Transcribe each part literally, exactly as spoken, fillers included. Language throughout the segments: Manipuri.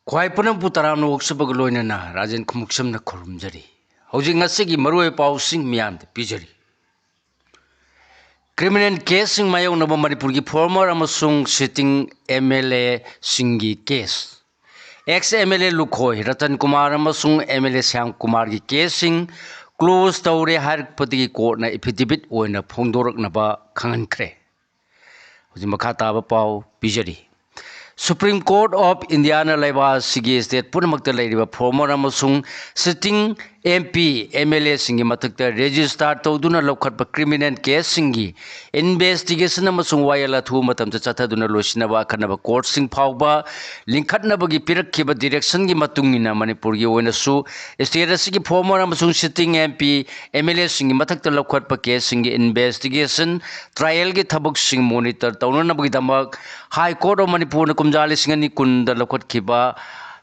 ꯈ꯭ꯋꯥꯏ ꯄꯨꯝꯅꯃꯛꯄꯨ ꯇꯔꯥꯝꯅ ꯑꯣꯛꯆꯕꯒ ꯂꯣꯏꯅꯅ ꯔꯥꯖꯦꯟ ꯈꯨꯃꯨꯛꯁꯝꯅ ꯈꯨꯔꯨꯝꯖꯔꯤ꯫ ꯍꯧꯖꯤꯛ ꯉꯁꯤꯒꯤ ꯃꯔꯨꯑꯣꯏꯕ ꯄꯥꯎꯁꯤꯡ ꯃꯤꯌꯥꯝꯗ ꯄꯤꯖꯔꯤ꯫ ꯀ꯭ꯔꯤꯃꯤꯅꯦꯜ ꯀꯦꯁꯁꯤꯡ ꯃꯥꯌꯣꯛꯅꯕ ꯃꯅꯤꯄꯨꯔꯒꯤ ꯐꯣꯔꯃꯔ ꯑꯃꯁꯨꯡ ꯁꯤꯇꯤꯡ ꯑꯦꯝ ꯑꯦꯜ ꯑꯦꯁꯤꯡꯒꯤ case, ex M L A Lukhoi Ratan Kumar ꯑꯃꯁꯨꯡ ꯑꯦꯝ ꯑꯦꯜ ꯑꯦ ꯁ꯭ꯌꯥꯝ ꯀꯨꯃꯥꯔꯒꯤ ꯀꯦꯁꯁꯤꯡ ꯀ꯭ꯂꯣꯖ ꯇꯧꯔꯦ ꯍꯥꯏꯔꯛꯄꯗꯒꯤ ꯀꯣꯔꯠꯅ ꯑꯦꯐꯤꯗꯦꯕꯤꯠ ꯑꯣꯏꯅ ꯐꯣꯡꯗꯣꯔꯛꯅꯕ ꯈꯪꯍꯟꯈ꯭ꯔꯦ꯫ ꯍꯧꯖꯤꯛ ꯃꯈꯥ ꯇꯥꯕ ꯄꯥꯎ ꯄꯤꯖꯔꯤ꯫ Supreme Court of Indiaꯅ ꯂꯩꯕꯥꯛ ꯑꯁꯤꯒꯤ ꯁ꯭ꯇꯦꯠ ꯄꯨꯝꯅꯃꯛꯇ ꯂꯩꯔꯤꯕ ꯐꯣꯔꯃꯔ ꯑꯃꯁꯨꯡ sitting M P, M L ꯑꯦꯁꯤꯡꯒꯤ ꯃꯊꯛꯇ ꯔꯦꯖꯤꯁꯇꯥꯔ ꯇꯧꯗꯨꯅ ꯂꯧꯈꯠꯄ ꯀ꯭ꯔꯤꯃꯤꯅꯦꯜ ꯀꯦꯁꯁꯤꯡꯒꯤ ꯏꯟꯚꯦꯁꯇꯤꯒꯦꯁꯟ ꯑꯃꯁꯨꯡ ꯋꯥꯌꯦꯜ ꯑꯊꯨꯕ ꯃꯇꯝꯗ ꯆꯠꯊꯗꯨꯅ ꯂꯣꯏꯁꯤꯟꯅꯕ ꯑꯈꯟꯅꯕ ꯀꯣꯔꯠꯁꯤꯡ ꯐꯥꯎꯕ ꯂꯤꯡꯈꯠꯅꯕꯒꯤ ꯄꯤꯔꯛꯈꯤꯕ ꯗꯤꯔꯦꯛꯁꯟꯒꯤ ꯃꯇꯨꯡ ꯏꯟꯅ ꯃꯅꯤꯄꯨꯔꯒꯤ ꯑꯣꯏꯅꯁꯨ ꯁ꯭ꯇꯦꯠ ꯑꯁꯤꯒꯤ ꯐꯣꯔꯃꯔ ꯑꯃꯁꯨꯡ sitting M P, M L ꯑꯦꯁꯤꯡꯒꯤ ꯃꯊꯛꯇ ꯂꯧꯈꯠꯄ ꯀꯦꯁꯁꯤꯡꯒꯤ ꯏꯟꯚꯦꯁꯇꯤꯒꯦꯁꯟ, ꯇ꯭ꯔꯥꯏꯌꯦꯜꯒꯤ ꯊꯕꯛꯁꯤꯡ ꯃꯣꯅꯤꯇꯔ ꯇꯧꯅꯅꯕꯒꯤꯗꯃꯛ ꯍꯥꯏ ꯀꯣꯔꯠ ꯑꯣꯐ ꯃꯅꯤꯄꯨꯔꯅ ꯀꯨꯝꯖꯥ ꯂꯤꯁꯤꯡ ꯑꯅꯤ ꯀꯨꯟꯗ ꯂꯧꯈꯠꯈꯤꯕ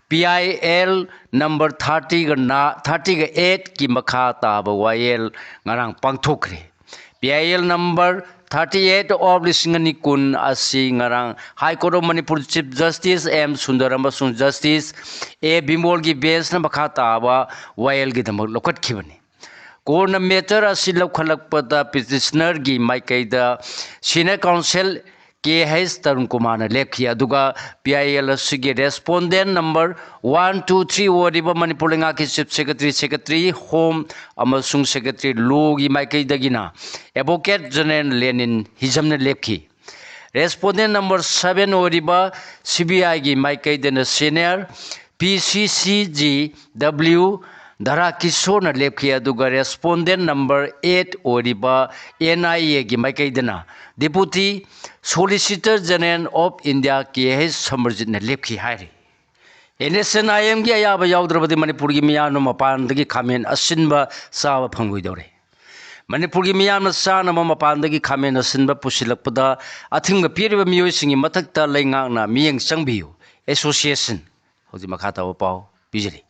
ꯄꯤ ꯑꯥꯏ ꯑꯦꯜ ꯅꯝꯕꯔ ꯊꯥꯔꯇꯤꯒ ꯅꯥ-, ꯊꯥꯔꯇꯤꯒ ꯑꯩꯠꯀꯤ ꯃꯈꯥ ꯇꯥꯕ ꯋꯥꯌꯦꯜ ꯉꯔꯥꯡ ꯄꯥꯡꯊꯣꯛꯈ꯭ꯔꯦ꯫ P I L number thirty eight of ꯂꯤꯁꯤꯡ ꯑꯅꯤ ꯀꯨꯟ ꯑꯁꯤ ꯉꯔꯥꯡ high court of Manipur chief justice M Sundar ꯑꯃꯁꯨꯡ ꯖꯁꯇꯤꯁ ꯑꯦ ꯕꯤꯃꯣꯜꯒꯤ ꯕꯦꯟꯁꯅ ꯃꯈꯥ ꯇꯥꯕ ꯋꯥꯌꯦꯜꯒꯤꯗꯃꯛ ꯂꯧꯈꯠꯈꯤꯕꯅꯤ꯫ ꯀꯣꯔꯠꯅ ꯃꯦꯇꯔ ꯑꯁꯤ ꯂꯧꯈꯠꯂꯛꯄꯗ ꯄꯤꯇꯤꯁꯅꯔꯒꯤ ꯃꯥꯏꯀꯩꯗ senior counsel K H Tarun ꯀꯨꯃꯥꯔꯅ ꯂꯦꯞꯈꯤ, ꯑꯗꯨꯒ ꯄꯤ ꯑꯥꯏ ꯑꯦꯜ ꯑꯁꯤꯒꯤ respondent number one, two, three ꯑꯣꯏꯔꯤꯕ ꯃꯅꯤꯄꯨꯔ ꯂꯩꯉꯥꯛꯀꯤ ꯆꯤꯐ ꯁꯦꯀ꯭ꯔꯦꯇꯔꯤ, ꯁꯦꯀ꯭ꯔꯦꯇꯔꯤ ꯍꯣꯝ ꯑꯃꯁꯨꯡ ꯁꯦꯀ꯭ꯔꯦꯇꯔꯤ ꯂꯣꯒꯤ ꯃꯥꯏꯀꯩꯗꯒꯤꯅ ꯑꯦꯗꯚꯣꯀꯦꯠ ꯖꯦꯅꯔꯦꯜ ꯂꯦꯅꯤꯟ ꯍꯤꯖꯝꯅ ꯂꯦꯞꯈꯤ꯫ ꯔꯦꯁꯄꯣꯟꯗꯦꯟ ꯅꯝꯕꯔ ꯁꯚꯦꯟ ꯑꯣꯏꯔꯤꯕ ꯁꯤ ꯕꯤ ꯑꯥꯏꯒꯤ ꯃꯥꯏꯀꯩꯗꯅ ꯁꯤꯅꯤꯌꯔ ꯄꯤ ꯁꯤ ꯁꯤ ꯖꯤ ꯗꯕ꯭ꯂꯤꯎ ꯙꯔꯥ ꯀꯤꯁꯣꯔꯅ ꯂꯦꯞꯈꯤ, ꯑꯗꯨꯒ ꯔꯦꯁꯄꯣꯟꯗꯦꯟ ꯅꯝꯕꯔ ꯑꯩꯠ ꯑꯣꯏꯔꯤꯕ ꯑꯦꯟ ꯑꯥꯏ ꯑꯦꯒꯤ ꯃꯥꯏꯀꯩꯗꯅ deputy solicitor general of India K H ꯁꯃꯔꯖꯤꯠꯅ ꯂꯦꯞꯈꯤ ꯍꯥꯏꯔꯤ꯫ ꯑꯦꯟ ꯑꯦꯁ ꯑꯦꯟ ꯑꯥꯏ ꯑꯦꯝꯒꯤ ꯑꯌꯥꯕ ꯌꯥꯎꯗ꯭ꯔꯕꯗꯤ ꯃꯅꯤꯄꯨꯔꯒꯤ ꯃꯤꯌꯥꯝꯅ ꯃꯄꯥꯟꯗꯒꯤ ꯈꯥꯃꯦꯟ ꯑꯁꯤꯟꯕ ꯆꯥꯕ ꯐꯪꯂꯣꯏꯗꯧꯔꯦ꯫ ꯃꯅꯤꯄꯨꯔꯒꯤ ꯃꯤꯌꯥꯝꯅ ꯆꯥꯅꯕ ꯃꯄꯥꯟꯗꯒꯤ ꯈꯥꯃꯦꯟ ꯑꯁꯤꯟꯕ ꯄꯨꯁꯤꯜꯂꯛꯄꯗ ꯑꯊꯤꯡꯕ ꯄꯤꯔꯤꯕ ꯃꯤꯑꯣꯏꯁꯤꯡꯒꯤ ꯃꯊꯛꯇ ꯂꯩꯉꯥꯛꯅ ꯃꯤꯠꯌꯦꯡ ꯆꯪꯕꯤꯌꯨ꯫ ꯑꯦꯁꯣꯁꯤꯌꯦꯁꯟ꯫ ꯍꯧꯖꯤꯛ ꯃꯈꯥ ꯇꯥꯕ ꯄꯥꯎ ꯄꯤꯖꯔꯤ꯫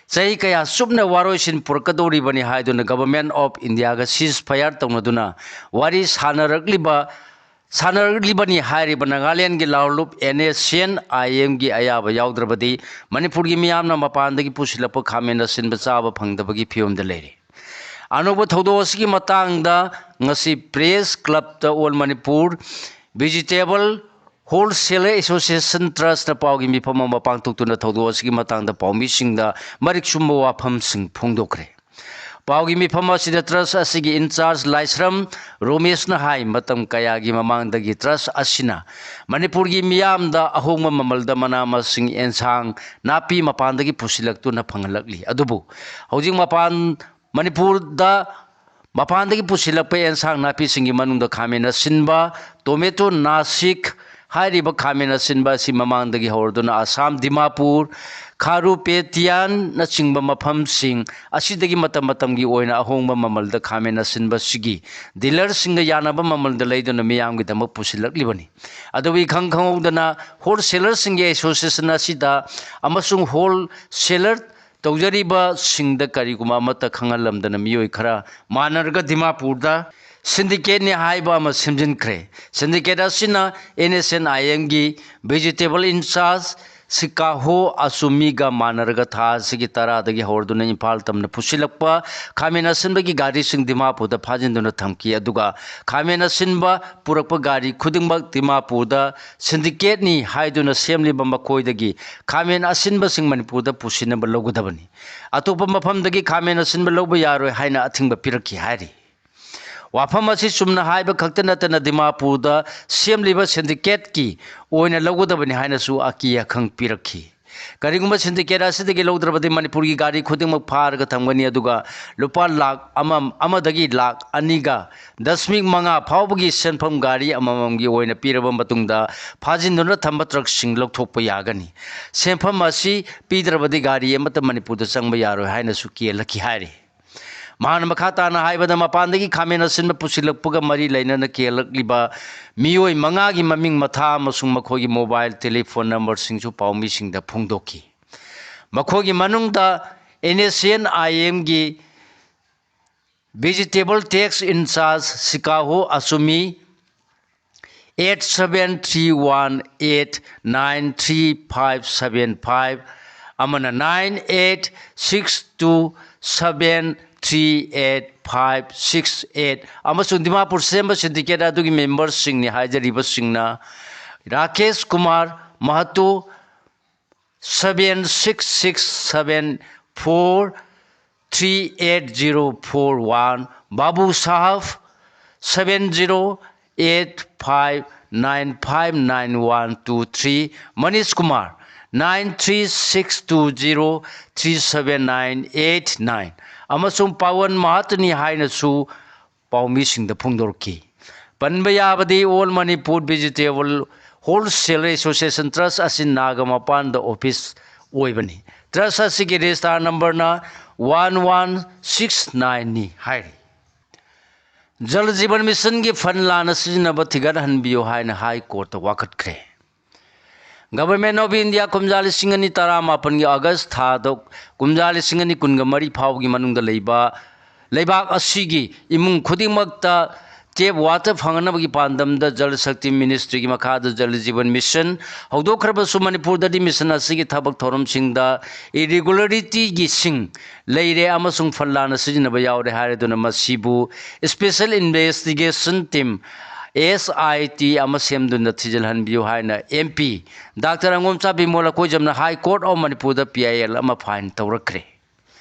ꯆꯍꯤ ꯀꯌꯥ ꯆꯨꯞꯅ ꯋꯥꯔꯣꯏꯁꯤꯟ ꯄꯨꯔꯛꯀꯗꯧꯔꯤꯕꯅꯤ ꯍꯥꯏꯗꯨꯅ Government of Indiaꯒ ceasefire ꯇꯧꯅꯗꯨꯅ ꯋꯥꯔꯤ ꯁꯥꯟꯅꯔꯛꯂꯤꯕ ꯁꯥꯟꯅꯔꯛꯂꯤꯕꯅꯤ꯫ ꯍꯥꯏꯔꯤꯕ ꯅꯥꯒꯥꯂꯦꯟꯒꯤ ꯂꯥꯎꯂꯨꯞ ꯑꯦꯟ ꯑꯦꯁ ꯑꯦꯟ ꯑꯥꯏ ꯑꯦꯝꯒꯤ ꯑꯌꯥꯕ ꯌꯥꯎꯗ꯭ꯔꯕꯗꯤ ꯃꯅꯤꯄꯨꯔꯒꯤ ꯃꯤꯌꯥꯝꯅ ꯃꯄꯥꯟꯗꯒꯤ ꯄꯨꯁꯤꯜꯂꯛꯄ ꯈꯥꯃꯦꯟ ꯑꯁꯤꯟꯕ ꯆꯥꯕ ꯐꯪꯗꯕꯒꯤ ꯐꯤꯕꯝꯗ ꯂꯩꯔꯦ꯫ ꯑꯅꯧꯕ ꯊꯧꯗꯣꯛ ꯑꯁꯤꯒꯤ ꯃꯇꯥꯡꯗ ꯉꯁꯤ ꯄ꯭ꯔꯦꯁ ꯀ꯭ꯂꯕꯇ all Manipur vegetable wholesaler association ꯇ꯭ꯔꯁꯅ ꯄꯥꯎꯒꯤ ꯃꯤꯐꯝ ꯑꯃ ꯄꯥꯡꯊꯣꯛꯇꯨꯅ ꯊꯧꯗꯣꯛ ꯑꯁꯤꯒꯤ ꯃꯇꯥꯡꯗ ꯄꯥꯎꯃꯤꯁꯤꯡꯗ ꯃꯔꯤꯛ ꯆꯨꯝꯕ ꯋꯥꯐꯝꯁꯤꯡ ꯐꯣꯡꯗꯣꯛꯈ꯭ꯔꯦ꯫ ꯄꯥꯎꯒꯤ ꯃꯤꯐꯝ ꯑꯁꯤꯗ ꯇ꯭ꯔꯁ ꯑꯁꯤꯒꯤ ꯏꯟꯆꯥꯔꯖ ꯂꯥꯏꯁ꯭ꯔꯝ ꯔꯣꯃꯦꯁꯅ ꯍꯥꯏ, ꯃꯇꯝ ꯀꯌꯥꯒꯤ ꯃꯃꯥꯡꯗꯒꯤ ꯇ꯭ꯔꯁ ꯑꯁꯤꯅ ꯃꯅꯤꯄꯨꯔꯒꯤ ꯃꯤꯌꯥꯝꯗ ꯑꯍꯣꯡꯕ ꯃꯃꯜꯗ ꯃꯅꯥ ꯃꯁꯤꯡ, ꯑꯦꯟꯁꯥꯡ ꯅꯥꯄꯤ ꯃꯄꯥꯟꯗꯒꯤ ꯄꯨꯁꯤꯜꯂꯛꯇꯨꯅ ꯐꯪꯍꯜꯂꯛꯂꯤ꯫ ꯑꯗꯨꯕꯨ ꯍꯧꯖꯤꯛ ꯃꯄꯥꯟ, ꯃꯅꯤꯄꯨꯔꯗ ꯃꯄꯥꯟꯗꯒꯤ ꯄꯨꯁꯤꯜꯂꯛꯄ ꯑꯦꯟꯁꯥꯡ ꯅꯥꯄꯤꯁꯤꯡꯒꯤ ꯃꯅꯨꯡꯗ ꯈꯥꯃꯦꯟ ꯑꯁꯤꯟꯕ, ꯇꯣꯃꯦꯇꯣ, ꯅꯥꯁꯤꯛ ꯍꯥꯏꯔꯤꯕ ꯈꯥꯃꯦꯟ ꯑꯁꯤꯟꯕ ꯑꯁꯤ ꯃꯃꯥꯡꯗꯒꯤ ꯍꯧꯔꯗꯨꯅ ꯑꯁꯥꯝ, ꯗꯤꯃꯥꯄꯨꯔ, ꯈꯥꯔꯨꯄꯦꯇꯤꯌꯥꯟꯅꯆꯤꯡꯕ ꯃꯐꯝꯁꯤꯡ ꯑꯁꯤꯗꯒꯤ ꯃꯇꯝ ꯃꯇꯝꯒꯤ ꯑꯣꯏꯅ ꯑꯍꯣꯡꯕ ꯃꯃꯜꯗ ꯈꯥꯃꯦꯟ ꯑꯁꯤꯟꯕꯁꯤꯒꯤ ꯗꯤꯂꯔꯁꯤꯡꯒ ꯌꯥꯅꯕ ꯃꯃꯜꯗ ꯂꯩꯗꯨꯅ ꯃꯤꯌꯥꯝꯒꯤꯗꯃꯛ ꯄꯨꯁꯤꯜꯂꯛꯂꯤꯕꯅꯤ꯫ ꯑꯗꯨꯕꯨ ꯏꯈꯪ ꯈꯪꯍꯧꯗꯅ ꯍꯣꯜꯁꯦꯂꯔꯁꯤꯡꯒꯤ ꯑꯦꯁꯣꯁꯤꯌꯦꯁꯟ ꯑꯁꯤꯗ ꯑꯃꯁꯨꯡ ꯍꯣꯜꯁꯦꯂꯔ ꯇꯧꯖꯔꯤꯕꯁꯤꯡꯗ ꯀꯔꯤꯒꯨꯝꯕ ꯑꯃꯠꯇ ꯈꯪꯍꯜꯂꯝꯗꯅ ꯃꯤꯑꯣꯏ ꯈꯔ ꯃꯥꯟꯅꯔꯒ ꯗꯤꯃꯥꯄꯨꯔꯗ ꯁꯤꯟꯗꯤꯀꯦꯠꯅꯤ ꯍꯥꯏꯕ ꯑꯃ ꯁꯦꯝꯖꯤꯟꯈ꯭ꯔꯦ꯫ ꯁꯤꯟꯗꯤꯀꯦꯠ ꯑꯁꯤꯅ ꯑꯦꯟ ꯑꯦꯁ ꯑꯦꯟ ꯑꯥꯏ ꯑꯦꯝꯒꯤ ꯚꯤꯖꯤꯇꯦꯕꯜ ꯏꯟꯆꯥꯔꯖ ꯁꯤꯀꯥꯍꯣ ꯑꯆꯨꯃꯤꯒ ꯃꯥꯟꯅꯔꯒ ꯊꯥ ꯑꯁꯤꯒꯤ ꯇꯔꯥꯗꯒꯤ ꯍꯧꯔꯗꯨꯅ ꯏꯝꯐꯥꯜ ꯇꯝꯅ ꯄꯨꯁꯤꯜꯂꯛꯄ ꯈꯥꯃꯦꯟ ꯑꯁꯤꯟꯕꯒꯤ ꯒꯥꯔꯤꯁꯤꯡ ꯗꯤꯃꯥꯄꯨꯔꯗ ꯐꯥꯖꯤꯟꯗꯨꯅ ꯊꯝꯈꯤ꯫ ꯑꯗꯨꯒ ꯈꯥꯃꯦꯟ ꯑꯁꯤꯟꯕ ꯄꯨꯔꯛꯄ ꯒꯥꯔꯤ ꯈꯨꯗꯤꯡꯃꯛ ꯗꯤꯃꯥꯄꯨꯔꯗ ꯁꯤꯟꯗꯤꯀꯦꯠꯅꯤ ꯍꯥꯏꯗꯨꯅ ꯁꯦꯝꯂꯤꯕ ꯃꯈꯣꯏꯗꯒꯤ ꯈꯥꯃꯦꯟ ꯑꯁꯤꯟꯕꯁꯤꯡ ꯃꯅꯤꯄꯨꯔꯗ ꯄꯨꯁꯤꯟꯅꯕ ꯂꯧꯒꯗꯕꯅꯤ꯫ ꯑꯇꯣꯞꯄ ꯃꯐꯝꯗꯒꯤ ꯈꯥꯃꯦꯟ ꯑꯁꯤꯟꯕ ꯂꯧꯕ ꯌꯥꯔꯣꯏ ꯍꯥꯏꯅ ꯑꯊꯤꯡꯕ ꯄꯤꯔꯛꯈꯤ ꯍꯥꯏꯔꯤ꯫ ꯋꯥꯐꯝ ꯑꯁꯤ ꯆꯨꯝꯅ ꯍꯥꯏꯕ ꯈꯛꯇ ꯅꯠꯇꯅ ꯗꯤꯃꯥꯄꯨꯔꯗ ꯁꯦꯝꯂꯤꯕ ꯁꯤꯟꯗꯤꯀꯦꯠꯀꯤ ꯑꯣꯏꯅ ꯂꯧꯒꯗꯕꯅꯤ ꯍꯥꯏꯅꯁꯨ ꯑꯀꯤ ꯑꯈꯪ ꯄꯤꯔꯛꯈꯤ꯫ ꯀꯔꯤꯒꯨꯝꯕ ꯁꯤꯟꯗꯤꯀꯦꯠ ꯑꯁꯤꯗꯒꯤ ꯂꯧꯗ꯭ꯔꯕꯗꯤ ꯃꯅꯤꯄꯨꯔꯒꯤ ꯒꯥꯔꯤ ꯈꯨꯗꯤꯡꯃꯛ ꯐꯥꯔꯒ ꯊꯝꯒꯅꯤ, ꯑꯗꯨꯒ ꯂꯨꯄꯥ ꯂꯥꯈ ꯑꯃ, ꯑꯃꯗꯒꯤ ꯂꯥꯈ ꯑꯅꯤꯒ ꯗꯁꯃꯤꯛ ꯃꯉꯥ ꯐꯥꯎꯕꯒꯤ ꯁꯦꯟꯐꯝ ꯒꯥꯔꯤ ꯑꯃꯃꯝꯒꯤ ꯑꯣꯏꯅ ꯄꯤꯔꯕ ꯃꯇꯨꯡꯗ ꯐꯥꯖꯤꯟꯗꯨꯅ ꯊꯝꯕ ꯇ꯭ꯔꯛꯁꯤꯡ ꯂꯧꯊꯣꯛꯄ ꯌꯥꯒꯅꯤ꯫ ꯁꯦꯟꯐꯝ ꯑꯁꯤ ꯄꯤꯗ꯭ꯔꯕꯗꯤ ꯒꯥꯔꯤ ꯑꯃꯠꯇ ꯃꯅꯤꯄꯨꯔꯗ ꯆꯪꯕ ꯌꯥꯔꯣꯏ ꯍꯥꯏꯅꯁꯨ ꯀꯤꯍꯜꯂꯛꯈꯤ ꯍꯥꯏꯔꯤ꯫ ꯃꯍꯥꯛꯅ ꯃꯈꯥ ꯇꯥꯅ ꯍꯥꯏꯕꯗ, ꯃꯄꯥꯟꯗꯒꯤ ꯈꯥꯃꯦꯟ ꯑꯁꯤꯟꯕ ꯄꯨꯁꯤꯜꯂꯛꯄꯒ ꯃꯔꯤ ꯂꯩꯅꯅ ꯀꯦꯜꯂꯛꯂꯤꯕ ꯃꯤꯑꯣꯏ ꯃꯉꯥꯒꯤ ꯃꯃꯤꯡ ꯃꯊꯥ ꯑꯃꯁꯨꯡ ꯃꯈꯣꯏꯒꯤ ꯃꯣꯕꯥꯏꯜ ꯇꯦꯂꯤꯐꯣꯟ ꯅꯝꯕꯔꯁꯤꯡꯁꯨ ꯄꯥꯎꯃꯤꯁꯤꯡꯗ ꯐꯣꯡꯗꯣꯛꯈꯤ꯫ ꯃꯈꯣꯏꯒꯤ ꯃꯅꯨꯡꯗ ꯑꯦꯟ ꯑꯦꯁ ꯑꯦꯟ ꯑꯥꯏ ꯑꯦꯝꯒꯤ ꯚꯤꯖꯤꯇꯦꯕꯜ ꯇꯦꯛꯁ ꯏꯟꯆꯥꯔꯖ ꯁꯤꯀꯥꯍꯣ ꯑꯆꯨꯃꯤ, eight seven three one eight nine three five seven five, ꯑꯃꯅ nine eight six two seven three eight five six eight, ꯑꯃꯁꯨꯡ ꯗꯤꯃꯥꯄꯨꯔ ꯁꯦꯝꯕ syndicate ꯑꯗꯨꯒꯤ memberꯁꯤꯡꯅꯤ ꯍꯥꯏꯖꯔꯤꯕꯁꯤꯡꯅ Rakesh Kumar ꯃꯍꯥꯇꯣ, seven six six seven four three eight zero four one, ꯕꯥꯕꯨ ꯁꯥꯍꯕ, seven zero eight five nine five nine one two three, Manish Kumar, nine three six two zero three seven nine eight nine, ꯑꯃꯁꯨꯡ ꯄꯥꯋꯟ ꯃꯍꯥꯇꯣꯅꯤ ꯍꯥꯏꯅꯁꯨ ꯄꯥꯎꯃꯤꯁꯤꯡꯗ ꯐꯣꯡꯗꯣꯔꯛꯈꯤ꯫ ꯄꯟꯕ ꯌꯥꯕꯗꯤ All Manipur Vegetable Wholesaler Association Trust ꯑꯁꯤ ꯅꯥꯒꯥ ꯃꯄꯥꯟꯗ office ꯑꯣꯏꯕꯅꯤ꯫ Trust ꯑꯁꯤꯒꯤ register numberꯅ one one six nineꯅꯤ ꯍꯥꯏꯔꯤ꯫ ꯖꯜ ꯖꯤꯕꯟ ꯃꯤꯁꯟꯒꯤ fund ꯂꯥꯟꯅ ꯁꯤꯖꯤꯟꯅꯕ ꯊꯤꯒꯠꯍꯟꯕꯤꯌꯨ ꯍꯥꯏꯅ High Courtꯇ ꯋꯥꯀꯠꯈ꯭ꯔꯦ꯫ Government of India ꯀꯨꯝꯖꯥ ꯂꯤꯁꯤꯡ ꯑꯅꯤ ꯇꯔꯥꯃꯥꯄꯟꯒꯤ August ꯊꯥꯗ ꯀꯨꯝꯖꯥ ꯂꯤꯁꯤꯡ ꯑꯅꯤ ꯀꯨꯟꯒ ꯃꯔꯤ ꯐꯥꯎꯕꯒꯤ ꯃꯅꯨꯡꯗ ꯂꯩꯕ ꯂꯩꯕꯥꯛ ꯑꯁꯤꯒꯤ ꯏꯃꯨꯡ ꯈꯨꯗꯤꯡꯃꯛꯇ tap water ꯐꯪꯍꯟꯅꯕꯒꯤ ꯄꯥꯟꯗꯝꯗ Jal Shakti Ministryꯒꯤ ꯃꯈꯥꯗ Jal Jeevan Mission ꯍꯧꯗꯣꯛꯈ꯭ꯔꯕꯁꯨ, ꯃꯅꯤꯄꯨꯔꯗꯗꯤ mission ꯑꯁꯤꯒꯤ ꯊꯕꯛ ꯊꯧꯔꯝꯁꯤꯡꯗ irregularityꯒꯤꯁꯤꯡ ꯂꯩꯔꯦ ꯑꯃꯁꯨꯡ fund ꯂꯥꯟꯅ ꯁꯤꯖꯤꯟꯅꯕ ꯌꯥꯎꯔꯦ ꯍꯥꯏꯔꯗꯨꯅ ꯃꯁꯤꯕꯨ Special Investigation Team, S I T, ꯑꯃ ꯁꯦꯝꯗꯨꯅ ꯊꯤꯖꯤꯜꯍꯟꯕꯤꯌꯨ ꯍꯥꯏꯅ M P Doctor ꯑꯉꯣꯝꯆꯥ Bimol ꯑꯀꯣꯏꯖꯝꯅ High Court of ꯃꯅꯤꯄꯨꯔꯗ P I L ꯑꯃ file ꯇꯧꯔꯛꯈ꯭ꯔꯦ꯫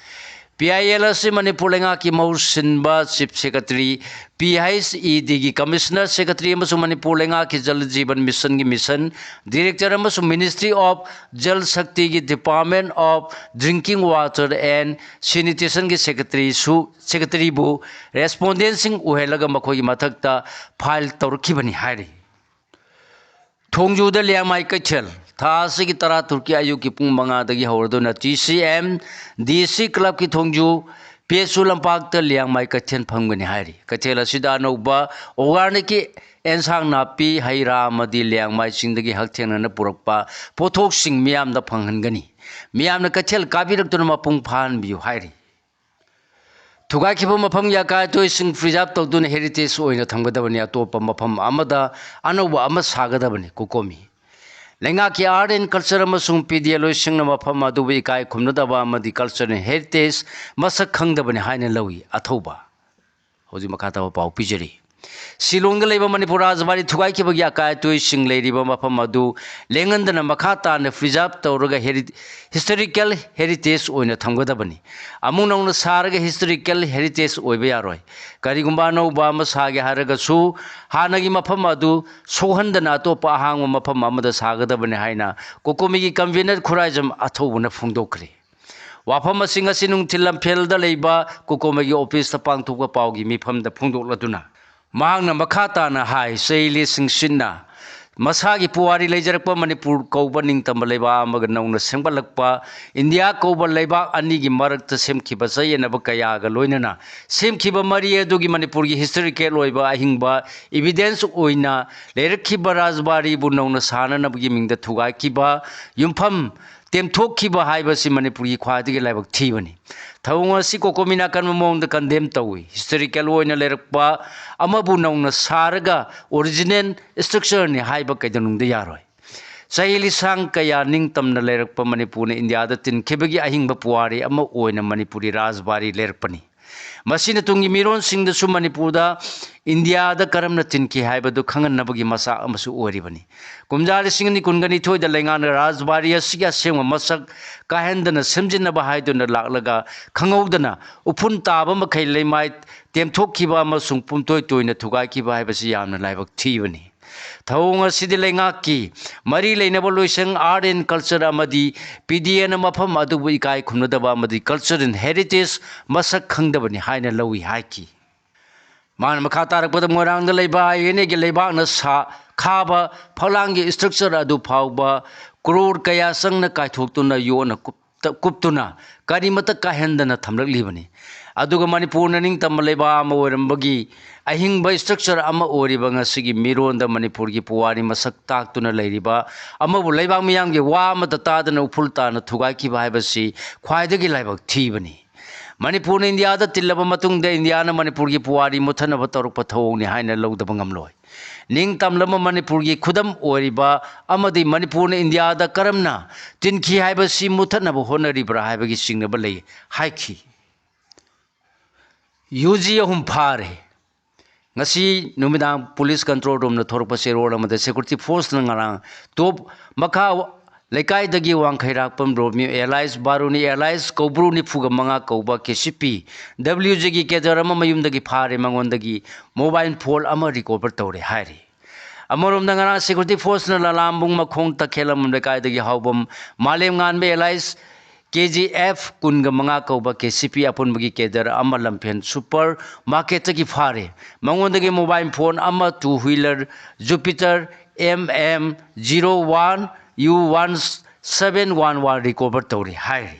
P I L ꯑꯁꯤ ꯃꯅꯤꯄꯨꯔ ꯂꯩꯉꯥꯛꯀꯤ ꯃꯍꯨꯠ ꯁꯤꯟꯕ Chief Secretary, P H E Dꯒꯤ Commissioner Secretary ꯑꯃꯁꯨꯡ ꯃꯅꯤꯄꯨꯔ ꯂꯩꯉꯥꯛꯀꯤ Jal Jeevan Missionꯒꯤ Mission Director ꯑꯃꯁꯨꯡ Ministry of Jal Shaktiꯒꯤ Department of Drinking Water and Sanitationꯒꯤ Secretaryꯁꯨ, Secretaryꯕꯨ respondentꯁꯤꯡ ꯑꯣꯏꯍꯜꯂꯒ ꯃꯈꯣꯏꯒꯤ ꯃꯊꯛꯇ file ꯇꯧꯔꯛꯈꯤꯕꯅꯤ ꯍꯥꯏꯔꯤ꯫ ꯊꯣꯡꯖꯨꯗ ꯂꯤꯌꯥꯡꯃꯥꯏ ꯀꯩꯊꯦꯜ꯫ ꯊꯥ ꯑꯁꯤꯒꯤ ꯇꯔꯥꯇꯔꯨꯛꯀꯤ ꯑꯌꯨꯛꯀꯤ ꯄꯨꯡ ꯃꯉꯥꯗꯒꯤ ꯍꯧꯔꯗꯨꯅ T C M D C Clubꯀꯤ ꯊꯣꯡꯖꯨ ꯄꯦꯁꯨ ꯂꯝꯄꯥꯛꯇ ꯂꯤꯌꯥꯡꯃꯥꯏ ꯀꯩꯊꯦꯜ ꯐꯝꯒꯅꯤ ꯍꯥꯏꯔꯤ꯫ ꯀꯩꯊꯦꯜ ꯑꯁꯤꯗ ꯑꯅꯧꯕ organicꯀꯤ ꯑꯦꯟꯁꯥꯡ ꯅꯥꯄꯤ, ꯍꯩ ꯔꯥ ꯑꯃꯗꯤ ꯂꯤꯌꯥꯡꯃꯥꯏ ꯆꯤꯡꯗꯒꯤ ꯍꯛꯊꯦꯡꯅꯅ ꯄꯨꯔꯛꯄ ꯄꯣꯠꯊꯣꯛꯁꯤꯡ ꯃꯤꯌꯥꯝꯗ ꯐꯪꯍꯟꯒꯅꯤ꯫ ꯃꯤꯌꯥꯝꯅ ꯀꯩꯊꯦꯜ ꯀꯥꯕꯤꯔꯛꯇꯨꯅ ꯃꯄꯨꯡ ꯐꯥꯍꯟꯕꯤꯌꯨ ꯍꯥꯏꯔꯤ꯫ ꯊꯨꯒꯥꯏꯈꯤꯕ ꯃꯐꯝꯒꯤ ꯑꯀꯥꯏ ꯑꯇꯣꯏꯁꯤꯡ preserve ꯇꯧꯗꯨꯅ heritage ꯑꯣꯏꯅ ꯊꯝꯒꯗꯕꯅꯤ꯫ ꯑꯇꯣꯞꯄ ꯃꯐꯝ ꯑꯃꯗ ꯑꯅꯧꯕ ꯑꯃ ꯁꯥꯒꯗꯕꯅꯤ꯫ ꯀꯣꯀꯣꯃꯤ ꯂꯩꯉꯥꯛꯀꯤ Art and Culture ꯑꯃꯁꯨꯡ ꯄꯤꯗꯤꯌꯥ ꯂꯣꯏꯁꯤꯡꯅ ꯃꯐꯝ ꯑꯗꯨꯕꯨ ꯏꯀꯥꯏ ꯈꯨꯝꯅꯗꯕ ꯑꯃꯗꯤ cultural heritage ꯃꯁꯛ ꯈꯪꯗꯕꯅꯤ ꯍꯥꯏꯅ ꯂꯧꯏ꯫ ꯑꯊꯧꯕ꯫ ꯍꯧꯖꯤꯛ ꯃꯈꯥ ꯇꯥꯕ ꯄꯥꯎ ꯄꯤꯖꯔꯤ꯫ ꯁꯤꯂꯣꯡꯗ ꯂꯩꯕ ꯃꯅꯤꯄꯨꯔ ꯔꯥꯖꯕꯥꯔꯤ ꯊꯨꯒꯥꯏꯈꯤꯕꯒꯤ ꯑꯀꯥꯏ ꯑꯇꯣꯏꯁꯤꯡ ꯂꯩꯔꯤꯕ ꯃꯐꯝ ꯑꯗꯨ ꯂꯦꯡꯍꯟꯗꯅ ꯃꯈꯥ ꯇꯥꯅ preserve ꯇꯧꯔꯒ heri-, historical heritage ꯑꯣꯏꯅ ꯊꯝꯒꯗꯕꯅꯤ꯫ ꯑꯃꯨꯛ ꯅꯧꯅ ꯁꯥꯔꯒ historical heritage ꯑꯣꯏꯕ ꯌꯥꯔꯣꯏ꯫ ꯀꯔꯤꯒꯨꯝꯕ ꯑꯅꯧꯕ ꯑꯃ ꯁꯥꯒꯦ ꯍꯥꯏꯔꯒꯁꯨ ꯍꯥꯟꯅꯒꯤ ꯃꯐꯝ ꯑꯗꯨ ꯁꯣꯛꯍꯟꯗꯅ ꯑꯇꯣꯞꯄ ꯑꯍꯥꯡꯕ ꯃꯐꯝ ꯑꯃꯗ ꯁꯥꯒꯗꯕꯅꯤ ꯍꯥꯏꯅ ꯀꯣꯀꯣꯃꯤꯒꯤ convener ꯈꯨꯔꯥꯏꯖꯝ ꯑꯊꯧꯕꯅ ꯐꯣꯡꯗꯣꯛꯈ꯭ꯔꯦ꯫ ꯋꯥꯐꯝ ꯑꯁꯤ ꯉꯁꯤ ꯅꯨꯡꯊꯤꯜ ꯂꯝꯐꯦꯜꯗ ꯂꯩꯕ ꯀꯣꯀꯣꯃꯤꯒꯤ office ꯇ ꯄꯥꯡꯊꯣꯛꯄ ꯄꯥꯎꯒꯤ ꯃꯤꯐꯝꯗ ꯐꯣꯡꯗꯣꯛꯂꯗꯨꯅ ꯃꯍꯥꯛꯅ ꯃꯈꯥ ꯇꯥꯅ ꯍꯥꯏ, ꯆꯍꯤ ꯂꯤꯁꯤꯡ ꯁꯤꯟꯅ ꯃꯁꯥꯒꯤ ꯄꯨꯋꯥꯔꯤ ꯂꯩꯖꯔꯛꯄ ꯃꯅꯤꯄꯨꯔ ꯀꯧꯕ ꯅꯤꯡꯇꯝꯕ ꯂꯩꯕꯥꯛ ꯑꯃꯒ ꯅꯧꯅ ꯁꯦꯝꯒꯠꯂꯛꯄ ꯏꯟꯗꯤꯌꯥ ꯀꯧꯕ ꯂꯩꯕꯥꯛ ꯑꯅꯤꯒꯤ ꯃꯔꯛꯇ ꯁꯦꯝꯈꯤꯕ ꯆꯌꯦꯠꯅꯕ ꯀꯌꯥꯒ ꯂꯣꯏꯅꯅ ꯁꯦꯝꯈꯤꯕ ꯃꯔꯤ ꯑꯗꯨꯒꯤ ꯃꯅꯤꯄꯨꯔꯒꯤ historical ꯑꯣꯏꯕ ꯑꯍꯤꯡꯕ evidence ꯑꯣꯏꯅ ꯂꯩꯔꯛꯈꯤꯕ ꯔꯥꯖꯕꯥꯔꯤꯕꯨ ꯅꯧꯅ ꯁꯥꯅꯅꯕꯒꯤ ꯃꯤꯡꯗ ꯊꯨꯒꯥꯏꯈꯤꯕ ꯌꯨꯝꯐꯝ ꯇꯦꯝꯊꯣꯛꯈꯤꯕ ꯍꯥꯏꯕꯁꯤ ꯃꯅꯤꯄꯨꯔꯒꯤ ꯈ꯭ꯋꯥꯏꯗꯒꯤ ꯂꯥꯏꯕꯛ ꯊꯤꯕꯅꯤ꯫ ꯊꯧꯑꯣꯡ ꯑꯁꯤ ꯀꯣꯀꯣꯃꯤꯅ ꯑꯀꯟꯕ ꯃꯑꯣꯡꯗ condemn ꯇꯧꯏ꯫ Historical ꯑꯣꯏꯅ ꯂꯩꯔꯛꯄ ꯑꯃꯕꯨ ꯅꯧꯅ ꯁꯥꯔꯒ original structure ꯅꯤ ꯍꯥꯏꯕ ꯀꯩꯗꯧꯅꯨꯡꯗ ꯌꯥꯔꯣꯏ꯫ ꯆꯍꯤ ꯂꯤꯁꯥꯡ ꯀꯌꯥ ꯅꯤꯡꯇꯝꯅ ꯂꯩꯔꯛꯄ ꯃꯅꯤꯄꯨꯔꯅ ꯏꯟꯗꯤꯌꯥꯗ ꯇꯤꯟꯈꯤꯕꯒꯤ ꯑꯍꯤꯡꯕ ꯄꯨꯋꯥꯔꯤ ꯑꯃ ꯑꯣꯏꯅ ꯃꯅꯤꯄꯨꯔꯤ ꯔꯥꯖꯕꯥꯔꯤ ꯂꯩꯔꯛꯄꯅꯤ꯫ ꯃꯁꯤꯅ ꯇꯨꯡꯒꯤ ꯃꯤꯔꯣꯟꯁꯤꯡꯗꯁꯨ ꯃꯅꯤꯄꯨꯔꯗ ꯏꯟꯗꯤꯌꯥꯗ ꯀꯔꯝꯅ ꯇꯤꯟꯈꯤ ꯍꯥꯏꯕꯗꯨ ꯈꯪꯍꯟꯅꯕꯒꯤ ꯃꯆꯥꯛ ꯑꯃꯁꯨ ꯑꯣꯏꯔꯤꯕꯅꯤ꯫ ꯀꯨꯝꯖꯥ ꯂꯤꯁꯤꯡ ꯑꯅꯤ ꯀꯨꯟꯒ ꯅꯤꯊꯣꯏꯗ ꯂꯩꯉꯥꯛꯅ ꯔꯥꯖꯕꯥꯔꯤ ꯑꯁꯤꯒꯤ ꯑꯁꯦꯡꯕ ꯃꯁꯛ ꯀꯥꯍꯟꯗꯅ ꯁꯦꯝꯖꯤꯟꯅꯕ ꯍꯥꯏꯗꯨꯅ ꯂꯥꯛꯂꯒ ꯈꯪꯍꯧꯗꯅ ꯎꯐꯨꯟ ꯇꯥꯕ ꯃꯈꯩ ꯂꯩꯃꯥꯏ ꯇꯦꯝꯊꯣꯛꯈꯤꯕ ꯑꯃꯁꯨꯡ ꯄꯨꯝꯇꯣꯏ ꯇꯣꯏꯅ ꯊꯨꯒꯥꯏꯈꯤꯕ ꯍꯥꯏꯕꯁꯤ ꯌꯥꯝꯅ ꯂꯥꯏꯕꯛ ꯊꯤꯕꯅꯤ꯫ ꯊꯧꯑꯣꯡ ꯑꯁꯤꯗꯤ ꯂꯩꯉꯥꯛꯀꯤ ꯃꯔꯤ ꯂꯩꯅꯕ ꯂꯣꯏꯁꯪ, Art and Culture ꯑꯃꯗꯤ ꯄꯤꯗꯤꯌꯥꯅ ꯃꯐꯝ ꯑꯗꯨꯕꯨ ꯏꯀꯥꯏ ꯈꯨꯝꯅꯗꯕ ꯑꯃꯗꯤ cultural heritage ꯃꯁꯛ ꯈꯪꯗꯕꯅꯤ ꯍꯥꯏꯅ ꯂꯧꯏ ꯍꯥꯏꯈꯤ꯫ ꯃꯥꯅ ꯃꯈꯥ ꯇꯥꯔꯛꯄꯗ ꯃꯣꯏꯔꯥꯡꯗ ꯂꯩꯕ INA ꯒꯤ ꯂꯩꯕꯥꯛꯅ ꯁꯥ-, ꯈꯥꯕ ꯐꯛꯂꯥꯡꯒꯤ structure ꯑꯗꯨ ꯐꯥꯎꯕ crore ꯀꯌꯥ ꯆꯪꯅ ꯀꯥꯏꯊꯣꯛꯇꯨꯅ ꯌꯣꯠꯅ ꯀꯨꯞꯇ-, ꯀꯨꯞꯇꯨꯅ ꯀꯔꯤꯃꯠꯇ ꯀꯥꯏꯍꯟꯗꯅ ꯊꯝꯂꯛꯂꯤꯕꯅꯤ꯫ ꯑꯗꯨꯒ ꯃꯅꯤꯄꯨꯔꯅ ꯅꯤꯡꯇꯝꯕ ꯂꯩꯕꯥꯛ ꯑꯃ ꯑꯣꯏꯔꯝꯕꯒꯤ ꯑꯍꯤꯡꯕ structure ꯑꯃ ꯑꯣꯏꯔꯤꯕ ꯉꯁꯤꯒꯤ ꯃꯤꯔꯣꯟꯗ ꯃꯅꯤꯄꯨꯔꯒꯤ ꯄꯨꯋꯥꯔꯤ ꯃꯁꯛ ꯇꯥꯛꯇꯨꯅ ꯂꯩꯔꯤꯕ ꯑꯃꯕꯨ ꯂꯩꯕꯥꯛ ꯃꯤꯌꯥꯝꯒꯤ ꯋꯥ ꯑꯃꯠꯇ ꯇꯥꯗꯅ ꯎꯐꯨꯜ ꯇꯥꯅ ꯊꯨꯒꯥꯏꯈꯤꯕ ꯍꯥꯏꯕꯁꯤ ꯈ꯭ꯋꯥꯏꯗꯒꯤ ꯂꯥꯏꯕꯛ ꯊꯤꯕꯅꯤ꯫ ꯃꯅꯤꯄꯨꯔꯅ ꯏꯟꯗꯤꯌꯥꯗ ꯇꯤꯜꯂꯕ ꯃꯇꯨꯡꯗ ꯏꯟꯗꯤꯌꯥꯅ ꯃꯅꯤꯄꯨꯔꯒꯤ ꯄꯨꯋꯥꯔꯤ ꯃꯨꯠꯊꯠꯅꯕ ꯇꯧꯔꯛꯄ ꯊꯧꯑꯣꯡꯅꯤ ꯍꯥꯏꯅ ꯂꯧꯗꯕ ꯉꯝꯂꯣꯏ꯫ ꯅꯤꯡꯇꯝꯂꯕ ꯃꯅꯤꯄꯨꯔꯒꯤ ꯈꯨꯗꯝ ꯑꯣꯏꯔꯤꯕ ꯑꯃꯗꯤ ꯃꯅꯤꯄꯨꯔꯅ ꯏꯟꯗꯤꯌꯥꯗ ꯀꯔꯝꯅ ꯇꯤꯟꯈꯤ ꯍꯥꯏꯕꯁꯤ ꯃꯨꯠꯊꯠꯅꯕ ꯍꯣꯠꯅꯔꯤꯕ꯭ꯔꯥ ꯍꯥꯏꯕꯒꯤ ꯆꯤꯡꯅꯕ ꯂꯩ ꯍꯥꯏꯈꯤ꯫ ꯌꯨ ꯖꯤ ꯑꯍꯨꯝ ꯐꯥꯔꯦ꯫ ꯉꯁꯤ ꯅꯨꯃꯤꯗꯥꯡ ꯄꯨꯂꯤꯁ ꯀꯟꯇ꯭ꯔꯣꯜ ꯔꯨꯝꯅ ꯊꯣꯔꯛꯄ ꯆꯦꯔꯣꯜ ꯑꯃꯗ ꯁꯦꯀ꯭ꯌꯨꯔꯤꯇꯤ ꯐꯣꯔꯁꯅ ꯉꯔꯥꯡ ꯇꯣꯞ ꯃꯈꯥ ꯂꯩꯀꯥꯏꯗꯒꯤ ꯋꯥꯡꯈꯩꯔꯥꯛꯄꯝ ꯔꯣꯃꯤꯌꯣ ꯑꯦꯂꯥꯏꯁ ꯕꯥꯔꯨꯅꯤ ꯑꯦꯂꯥꯏꯁ ꯀꯧꯕ꯭ꯔꯨ ꯅꯤꯐꯨꯒ ꯃꯉꯥ ꯀꯧꯕ ꯀꯦ ꯁꯤ ꯄꯤ ꯗꯕ꯭ꯂꯤꯎ ꯖꯤꯒꯤ ꯀꯦꯗꯔ ꯑꯃ ꯃꯌꯨꯝꯗꯒꯤ ꯐꯥꯔꯦ, ꯃꯉꯣꯟꯗꯒꯤ ꯃꯣꯕꯥꯏꯜ ꯐꯣꯟ ꯑꯃ ꯔꯤꯀꯣꯚꯔ ꯇꯧꯔꯦ ꯍꯥꯏꯔꯤ꯫ ꯑꯃꯔꯣꯝꯗ ꯉꯔꯥꯡ ꯁꯦꯀ꯭ꯌꯨꯔꯤꯇꯤ ꯐꯣꯔꯁꯅ ꯂꯂꯥꯝꯕꯨꯡ ꯃꯈꯣꯡ ꯇꯈꯦꯜꯂꯝ ꯂꯩꯀꯥꯏꯗꯒꯤ ꯍꯥꯎꯕꯝ ꯃꯥꯂꯦꯝ ꯉꯥꯟꯕ ꯑꯦꯂꯥꯏꯁ ꯀꯦ ꯖꯤ ꯑꯦꯐ ꯀꯨꯟꯒ ꯃꯉꯥ ꯀꯧꯕ ꯀꯦ ꯁꯤ ꯄꯤ ꯑꯄꯨꯟꯕꯒꯤ ꯀꯦꯗꯔ ꯑꯃ ꯂꯝꯐꯦꯟ ꯁꯨꯄꯔ ꯃꯥꯔꯀꯦꯠꯇꯒꯤ ꯐꯥꯔꯦ꯫ ꯃꯉꯣꯟꯗꯒꯤ ꯃꯣꯕꯥꯏꯜ ꯐꯣꯟ ꯑꯃ, two wheeler Jupiter M M zero one you want seven one one recover ꯇꯧꯔꯦ ꯍꯥꯏꯔꯤ꯫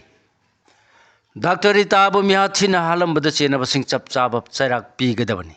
ꯗꯥꯛꯇꯔ ꯔꯤꯇꯥꯕꯨ ꯃꯤꯍꯥꯠ ꯊꯤꯅ ꯍꯥꯠꯂꯝꯕꯗ ꯆꯦꯟꯅꯕꯁꯤꯡ ꯆꯞ ꯆꯥꯕ ꯆꯩꯔꯥꯛ ꯄꯤꯒꯗꯕꯅꯤ꯫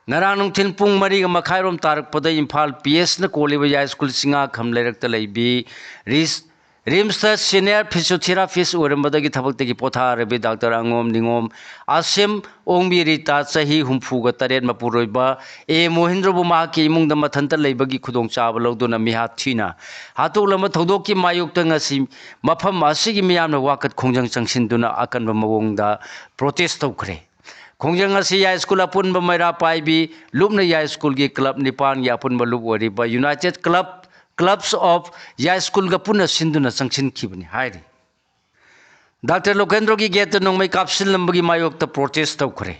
ꯉꯔꯥꯡ ꯅꯨꯡꯊꯤꯜ ꯄꯨꯡ ꯃꯔꯤꯒ ꯃꯈꯥꯏꯔꯣꯝ ꯇꯥꯔꯛꯄꯗ ꯏꯝꯐꯥꯜ ꯄꯤ ꯑꯦꯁꯅ ꯀꯣꯜꯂꯤꯕ ꯌꯥꯏꯁ꯭ꯀꯨꯜ ꯆꯤꯡꯉꯥꯈꯝ ꯂꯩꯔꯛꯇ ꯂꯩꯕꯤ ꯔꯤꯁ-, ꯔꯤꯝꯁꯇ ꯁꯤꯅꯤꯌꯔ ꯐꯤꯖꯤꯌꯣꯊꯦꯔꯥꯄꯤꯁ ꯑꯣꯏꯔꯝꯕꯗꯒꯤ ꯊꯕꯛꯇꯒꯤ ꯄꯣꯊꯥꯔꯕꯤ ꯗꯥꯛꯇꯔ ꯑꯉꯣꯝ ꯅꯤꯉꯣꯝ ꯑꯁꯦꯝ ꯑꯣꯡꯕꯤ ꯔꯤꯇꯥ, ꯆꯍꯤ ꯍꯨꯝꯐꯨꯒ ꯇꯔꯦꯠ, ꯃꯄꯨꯔꯣꯏꯕ ꯑꯦ ꯃꯣꯍꯦꯟꯗ꯭ꯔꯕꯨ ꯃꯍꯥꯛꯀꯤ ꯏꯃꯨꯡꯗ ꯃꯊꯟꯇ ꯂꯩꯕꯒꯤ ꯈꯨꯗꯣꯡꯆꯥꯕ ꯂꯧꯗꯨꯅ ꯃꯤꯍꯥꯠ ꯊꯤꯅ ꯍꯥꯠꯇꯣꯛꯂꯝꯕ ꯊꯧꯗꯣꯛꯀꯤ ꯃꯥꯌꯣꯛꯇ ꯉꯁꯤ ꯃꯐꯝ ꯑꯁꯤꯒꯤ ꯃꯤꯌꯥꯝꯅ ꯋꯥꯀꯠ ꯈꯣꯡꯖꯪ ꯆꯪꯁꯤꯟꯗꯨꯅ ꯑꯀꯟꯕ ꯃꯑꯣꯡꯗ ꯄ꯭ꯔꯣꯇꯦꯁ ꯇꯧꯈ꯭ꯔꯦ꯫ ꯈꯣꯡꯖꯪ ꯑꯁꯤ ꯌꯥꯏꯁ꯭ꯀꯨꯜ ꯑꯄꯨꯟꯕ ꯃꯩꯔꯥ ꯄꯥꯏꯕꯤ ꯂꯨꯞꯅ ꯌꯥꯏꯁ꯭ꯀꯨꯜꯒꯤ ꯀ꯭ꯂꯕ ꯅꯤꯄꯥꯟꯒꯤ ꯑꯄꯨꯟꯕ ꯂꯨꯞ ꯑꯣꯏꯔꯤꯕ United Club, Clubs of ꯌꯥꯏꯁ꯭ꯀꯨꯜꯒ ꯄꯨꯟꯅ ꯁꯤꯟꯗꯨꯅ ꯆꯪꯁꯤꯟꯈꯤꯕꯅꯤ ꯍꯥꯏꯔꯤ꯫ ꯗꯥꯛꯇꯔ ꯂꯣꯀꯦꯟꯗ꯭ꯔꯣꯒꯤ ꯒꯦꯠꯇ ꯅꯣꯡꯃꯩ ꯀꯥꯞꯁꯤꯜꯂꯝꯕꯒꯤ ꯃꯥꯌꯣꯛꯇ ꯄ꯭ꯔꯣꯇꯦꯁ ꯇꯧꯈ꯭ꯔꯦ꯫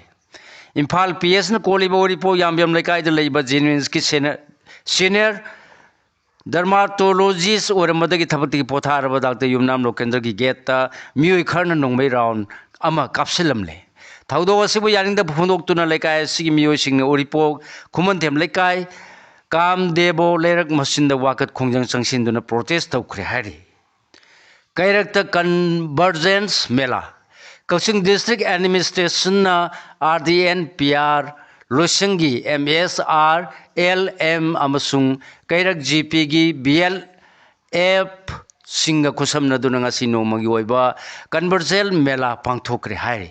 ꯏꯝꯐꯥꯜ ꯄꯤ ꯑꯦꯁꯅ ꯀꯣꯜꯂꯤꯕ ꯎꯔꯤꯄꯣꯛ ꯌꯥꯝꯕꯦꯝ ꯂꯩꯀꯥꯏꯗ ꯂꯩꯕ ꯖꯦꯅꯤꯝꯁꯀꯤ ꯁꯦꯅ-, ꯁꯤꯅꯤꯌꯔ ꯗꯔꯃꯥꯇꯣꯂꯣꯖꯤꯁ ꯑꯣꯏꯔꯝꯕꯗꯒꯤ ꯊꯕꯛꯇꯒꯤ ꯄꯣꯊꯥꯔꯕ ꯗꯥꯛꯇꯔ ꯌꯨꯝꯅꯥꯝ ꯂꯣꯀꯦꯟꯗ꯭ꯔꯒꯤ ꯒꯦꯠꯇ ꯃꯤꯑꯣꯏ ꯈꯔꯅ ꯅꯣꯡꯃꯩ ꯔꯥꯎꯟ ꯑꯃ ꯀꯥꯞꯁꯤꯜꯂꯝꯂꯦ꯫ ꯊꯧꯗꯣꯛ ꯑꯁꯤꯕꯨ ꯌꯥꯅꯤꯡꯗꯕ ꯐꯣꯡꯗꯣꯛꯇꯨꯅ ꯂꯩꯀꯥꯏ ꯑꯁꯤꯒꯤ ꯃꯤꯑꯣꯏꯁꯤꯡꯅ ꯎꯔꯤꯄꯣꯛ ꯈꯨꯃꯟꯊꯦꯝ ꯂꯩꯀꯥꯏ ꯀꯥꯝꯗꯦꯕꯣ ꯂꯩꯔꯛ ꯃꯆꯤꯟꯗ ꯋꯥꯀꯠ ꯈꯣꯡꯖꯪ ꯆꯪꯁꯤꯟꯗꯨꯅ ꯄ꯭ꯔꯣꯇꯦꯁ ꯇꯧꯈ꯭ꯔꯦ ꯍꯥꯏꯔꯤ꯫ ꯀꯩꯔꯛꯇ ꯀꯟꯚꯔꯖꯦꯟꯁ ꯃꯦꯂꯥ꯫ ꯀꯛꯆꯤꯡ ꯗꯤꯁꯇ꯭ꯔꯤꯛ ꯑꯦꯗꯃꯤꯅꯤꯁꯇ꯭ꯔꯦꯁꯟꯅ R D N P R ꯂꯣꯏꯁꯪꯒꯤ M S R L M ꯑꯃꯁꯨꯡ ꯀꯩꯔꯛ ꯖꯤ ꯄꯤꯒꯤ ꯕꯤ ꯑꯦꯜ ꯑꯦꯐ ꯁꯤꯡꯒ ꯈꯨꯠꯁꯝꯅꯗꯨꯅ ꯉꯁꯤ ꯅꯣꯡꯃꯒꯤ ꯑꯣꯏꯕ ꯀꯟꯚꯔꯖꯦꯜ ꯃꯦꯂꯥ ꯄꯥꯡꯊꯣꯛꯈ꯭ꯔꯦ ꯍꯥꯏꯔꯤ꯫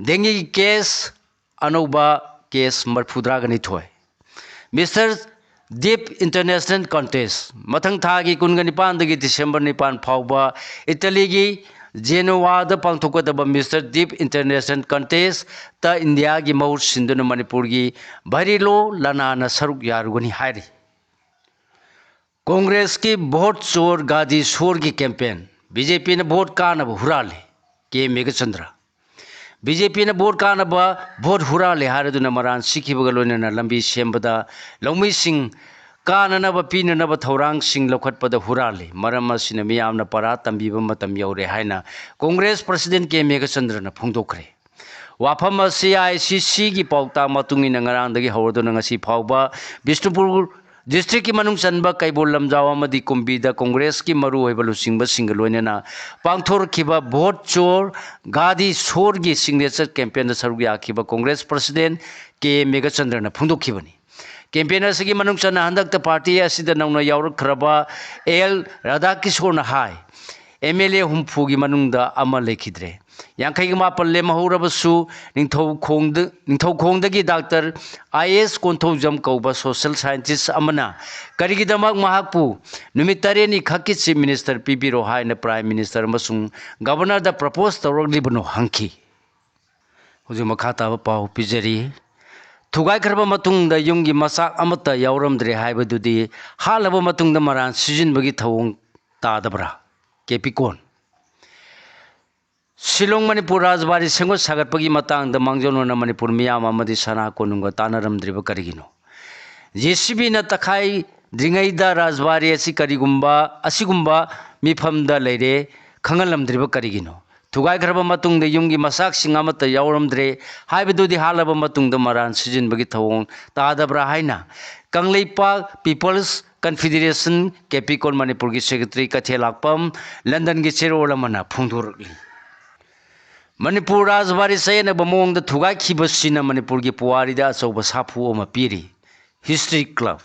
ꯗꯦꯡꯒꯤꯒꯤ ꯀꯦꯁ ꯑꯅꯧꯕ ꯀꯦꯁ ꯃꯔꯤꯐꯨꯇꯔꯥꯒ ꯅꯤꯊꯣꯏ꯫ ꯃꯤꯁꯇꯔ ꯗꯤꯞ ꯏꯟꯇꯔꯅꯦꯁꯅꯦꯜ ꯀꯟꯇꯦꯁ ꯃꯊꯪ ꯊꯥꯒꯤ ꯀꯨꯟꯒ ꯅꯤꯄꯥꯟꯗꯒꯤ ꯗꯤꯁꯦꯝꯕꯔ ꯅꯤꯄꯥꯟ ꯐꯥꯎꯕ ꯏꯇꯥꯂꯤꯒꯤ ꯖꯦꯅꯣꯋꯥꯗ ꯄꯥꯡꯊꯣꯛꯀꯗꯕ ꯃꯤꯁꯇꯔ ꯗꯤꯞ ꯏꯟꯇꯔꯅꯦꯁꯅꯦꯜ ꯀꯟꯇꯦꯁꯇ ꯏꯟꯗꯤꯌꯥꯒꯤ ꯃꯍꯨꯠ ꯁꯤꯟꯗꯨꯅ ꯃꯅꯤꯄꯨꯔꯒꯤ ꯚꯩꯔꯤꯂꯣ ꯂꯅꯥꯅ ꯁꯔꯨꯛ ꯌꯥꯔꯨꯒꯅꯤ ꯍꯥꯏꯔꯤ꯫ ꯀꯣꯡꯒ꯭ꯔꯦꯁꯀꯤ ꯚꯣꯠ ꯆꯣꯔ ꯒꯥꯗꯤ ꯁꯣꯔꯒꯤ ꯀꯦꯝꯄꯦꯟ꯫ ꯕꯤ ꯖꯦ ꯄꯤꯅ ꯚꯣꯠ ꯀꯥꯅꯕ ꯍꯨꯔꯥꯜꯂꯦ, ꯀꯦ ꯃꯦꯘꯆꯟꯗ꯭ꯔ꯫ ꯕꯤ ꯖꯦ ꯄꯤꯅ ꯚꯣꯠ ꯀꯥꯅꯕ ꯚꯣꯠ ꯍꯨꯔꯥꯜꯂꯦ ꯍꯥꯏꯔꯗꯨꯅ ꯃꯔꯥꯟ ꯁꯤꯈꯤꯕꯒ ꯂꯣꯏꯅꯅ ꯂꯝꯕꯤ ꯁꯦꯝꯕꯗ, ꯂꯧꯃꯤꯁꯤꯡ ꯀꯥꯅꯅꯕ ꯄꯤꯅꯅꯕ ꯊꯧꯔꯥꯡꯁꯤꯡ ꯂꯧꯈꯠꯄꯗ ꯍꯨꯔꯥꯜꯂꯤ꯫ ꯃꯔꯝ ꯑꯁꯤꯅ ꯃꯤꯌꯥꯝꯅ ꯄꯔꯥ ꯇꯝꯕꯤꯕ ꯃꯇꯝ ꯌꯧꯔꯦ ꯍꯥꯏꯅ ꯀꯣꯡꯒ꯭ꯔꯦꯁ ꯄ꯭ꯔꯁꯤꯗꯦꯟ ꯀꯦ ꯃꯦꯘꯆꯟꯗ꯭ꯔꯅ ꯐꯣꯡꯗꯣꯛꯈ꯭ꯔꯦ꯫ ꯋꯥꯐꯝ ꯑꯁꯤ ꯑꯥꯏ ꯁꯤ ꯁꯤꯒꯤ ꯄꯥꯎꯇꯥꯛ ꯃꯇꯨꯡ ꯏꯟꯅ ꯉꯔꯥꯡꯗꯒꯤ ꯍꯧꯔꯗꯨꯅ ꯉꯁꯤ ꯐꯥꯎꯕ ꯕꯤꯁꯅꯨꯄꯨꯔ ꯗꯤꯁꯇ꯭ꯔꯤꯛꯀꯤ ꯃꯅꯨꯡ ꯆꯟꯕ ꯀꯩꯕꯨꯜ ꯂꯝꯖꯥꯎ ꯑꯃꯗꯤ ꯀꯨꯝꯕꯤꯗ ꯀꯣꯡꯒ꯭ꯔꯦꯁꯀꯤ ꯃꯔꯨꯑꯣꯏꯕ ꯂꯨꯆꯤꯡꯕꯁꯤꯡꯒ ꯂꯣꯏꯅꯅ ꯄꯥꯡꯊꯣꯔꯛꯈꯤꯕ ꯚꯣꯠ ꯆꯣꯔ ꯒꯥꯗꯤ ꯁꯣꯔꯒꯤ ꯁꯤꯒꯅꯦꯆꯔ ꯀꯦꯝꯄꯦꯟꯗ ꯁꯔꯨꯛ ꯌꯥꯈꯤꯕ ꯀꯣꯡꯒ꯭ꯔꯦꯁ ꯄ꯭ꯔꯁꯤꯗꯦꯟ ꯀꯦ ꯃꯦꯘꯆꯟꯗ꯭ꯔꯅ ꯐꯣꯡꯗꯣꯛꯈꯤꯕꯅꯤ꯫ ꯀꯦꯝꯄꯦꯟ ꯑꯁꯤꯒꯤ ꯃꯅꯨꯡ ꯆꯟꯅ ꯍꯟꯗꯛꯇ ꯄꯥꯔꯇꯤ ꯑꯁꯤꯗ ꯅꯧꯅ ꯌꯥꯎꯔꯛꯈ꯭ꯔꯕ ꯑꯦꯜ ꯔꯥꯙꯥꯀꯤꯁꯣꯔꯅ ꯍꯥꯏ, ꯑꯦꯝ ꯑꯦꯜ ꯑꯦ ꯍꯨꯝꯐꯨꯒꯤ ꯃꯅꯨꯡꯗ ꯑꯃ ꯂꯩꯈꯤꯗ꯭ꯔꯦ꯫ ꯌꯥꯡꯈꯩꯒ ꯃꯥꯄꯟ ꯂꯦꯝꯍꯧꯔꯕꯁꯨ ꯅꯤꯡꯊꯧꯈꯣꯡꯗ-, ꯅꯤꯡꯊꯧꯈꯣꯡꯗꯒꯤ ꯗꯥꯛꯇꯔ ꯑꯥꯏ ꯑꯦꯁ ꯀꯣꯟꯊꯧꯖꯝ ꯀꯧꯕ ꯁꯣꯁꯦꯜ ꯁꯥꯏꯟꯇꯤꯁ ꯑꯃꯅ ꯀꯔꯤꯒꯤꯗꯃꯛ ꯃꯍꯥꯛꯄꯨ ꯅꯨꯃꯤꯠ ꯇꯔꯦꯠꯅꯤ ꯈꯛꯀꯤ ꯆꯤꯐ ꯃꯤꯅꯤꯁꯇꯔ ꯄꯤꯕꯤꯔꯣ ꯍꯥꯏꯅ ꯄ꯭ꯔꯥꯏꯝ ꯃꯤꯅꯤꯁꯇꯔ ꯑꯃꯁꯨꯡ ꯒꯕꯔꯅꯔꯗ ꯄ꯭ꯔꯄꯣꯁ ꯇꯧꯔꯛꯂꯤꯕꯅꯣ ꯍꯪꯈꯤ꯫ ꯍꯧꯖꯤꯛ ꯃꯈꯥ ꯇꯥꯕ ꯄꯥꯎ ꯄꯤꯖꯔꯤ꯫ ꯊꯨꯒꯥꯏꯈ꯭ꯔꯕ ꯃꯇꯨꯡꯗ ꯌꯨꯝꯒꯤ ꯃꯆꯥꯛ ꯑꯃꯠꯇ ꯌꯥꯎꯔꯝꯗ꯭ꯔꯦ ꯍꯥꯏꯕꯗꯨꯗꯤ ꯍꯥꯠꯂꯕ ꯃꯇꯨꯡꯗ ꯃꯔꯥꯟ ꯁꯤꯖꯤꯟꯕꯒꯤ ꯊꯧꯑꯣꯡ ꯇꯥꯗꯕ꯭ꯔꯥ? ꯀꯦ ꯄꯤ ꯀꯣꯟ꯫ ꯁꯤꯂꯣꯡ ꯃꯅꯤꯄꯨꯔ ꯔꯥꯖꯕꯥꯔꯤ ꯁꯦꯝꯒꯠ ꯁꯥꯒꯠꯄꯒꯤ ꯃꯇꯥꯡꯗ ꯃꯥꯡꯖꯧꯅꯅ ꯃꯅꯤꯄꯨꯔ ꯃꯤꯌꯥꯝ ꯑꯃꯗꯤ ꯁꯅꯥ ꯀꯣꯅꯨꯡꯒ ꯇꯥꯟꯅꯔꯝꯗ꯭ꯔꯤꯕ ꯀꯔꯤꯒꯤꯅꯣ? ꯖꯦ ꯁꯤ ꯕꯤꯅ ꯇꯛꯈꯥꯏꯗ꯭ꯔꯤꯉꯩꯗ ꯔꯥꯖꯕꯥꯔꯤ ꯑꯁꯤ ꯀꯔꯤꯒꯨꯝꯕ, ꯑꯁꯤꯒꯨꯝꯕ ꯃꯤꯐꯝꯗ ꯂꯩꯔꯦ ꯈꯪꯍꯜꯂꯝꯗ꯭ꯔꯤꯕ ꯀꯔꯤꯒꯤꯅꯣ? ꯊꯨꯒꯥꯏꯈ꯭ꯔꯕ ꯃꯇꯨꯡꯗ ꯌꯨꯝꯒꯤ ꯃꯆꯥꯛꯁꯤꯡ ꯑꯃꯠꯇ ꯌꯥꯎꯔꯝꯗ꯭ꯔꯦ ꯍꯥꯏꯕꯗꯨꯗꯤ ꯍꯥꯠꯂꯕ ꯃꯇꯨꯡꯗ ꯃꯔꯥꯟ ꯁꯤꯖꯤꯟꯕꯒꯤ ꯊꯧꯑꯣꯡ ꯇꯥꯗꯕ꯭ꯔꯥ ꯍꯥꯏꯅ ꯀꯪꯂꯩꯄꯥꯛ ꯄꯤꯄꯜꯁ ꯀꯟꯐꯤꯗꯔꯦꯁꯟ, ꯀꯦ ꯄꯤ ꯀꯣꯟ, ꯃꯅꯤꯄꯨꯔꯒꯤ ꯁꯦꯀ꯭ꯔꯦꯇꯔꯤ ꯀꯩꯊꯦꯜꯂꯥꯛꯄꯝ ꯂꯟꯗꯟꯒꯤ ꯆꯦꯔꯣꯜ ꯑꯃꯅ ꯐꯣꯡꯗꯣꯔꯛꯂꯤ꯫ ꯃꯅꯤꯄꯨꯔ ꯔꯥꯖꯕꯥꯔꯤ ꯆꯌꯦꯠꯅꯕ ꯃꯑꯣꯡꯗ ꯊꯨꯒꯥꯏꯈꯤꯕꯁꯤꯅ ꯃꯅꯤꯄꯨꯔꯒꯤ ꯄꯨꯋꯥꯔꯤꯗ ꯑꯆꯧꯕ ꯁꯥꯐꯨ ꯑꯃ ꯄꯤꯔꯤ꯫ History club.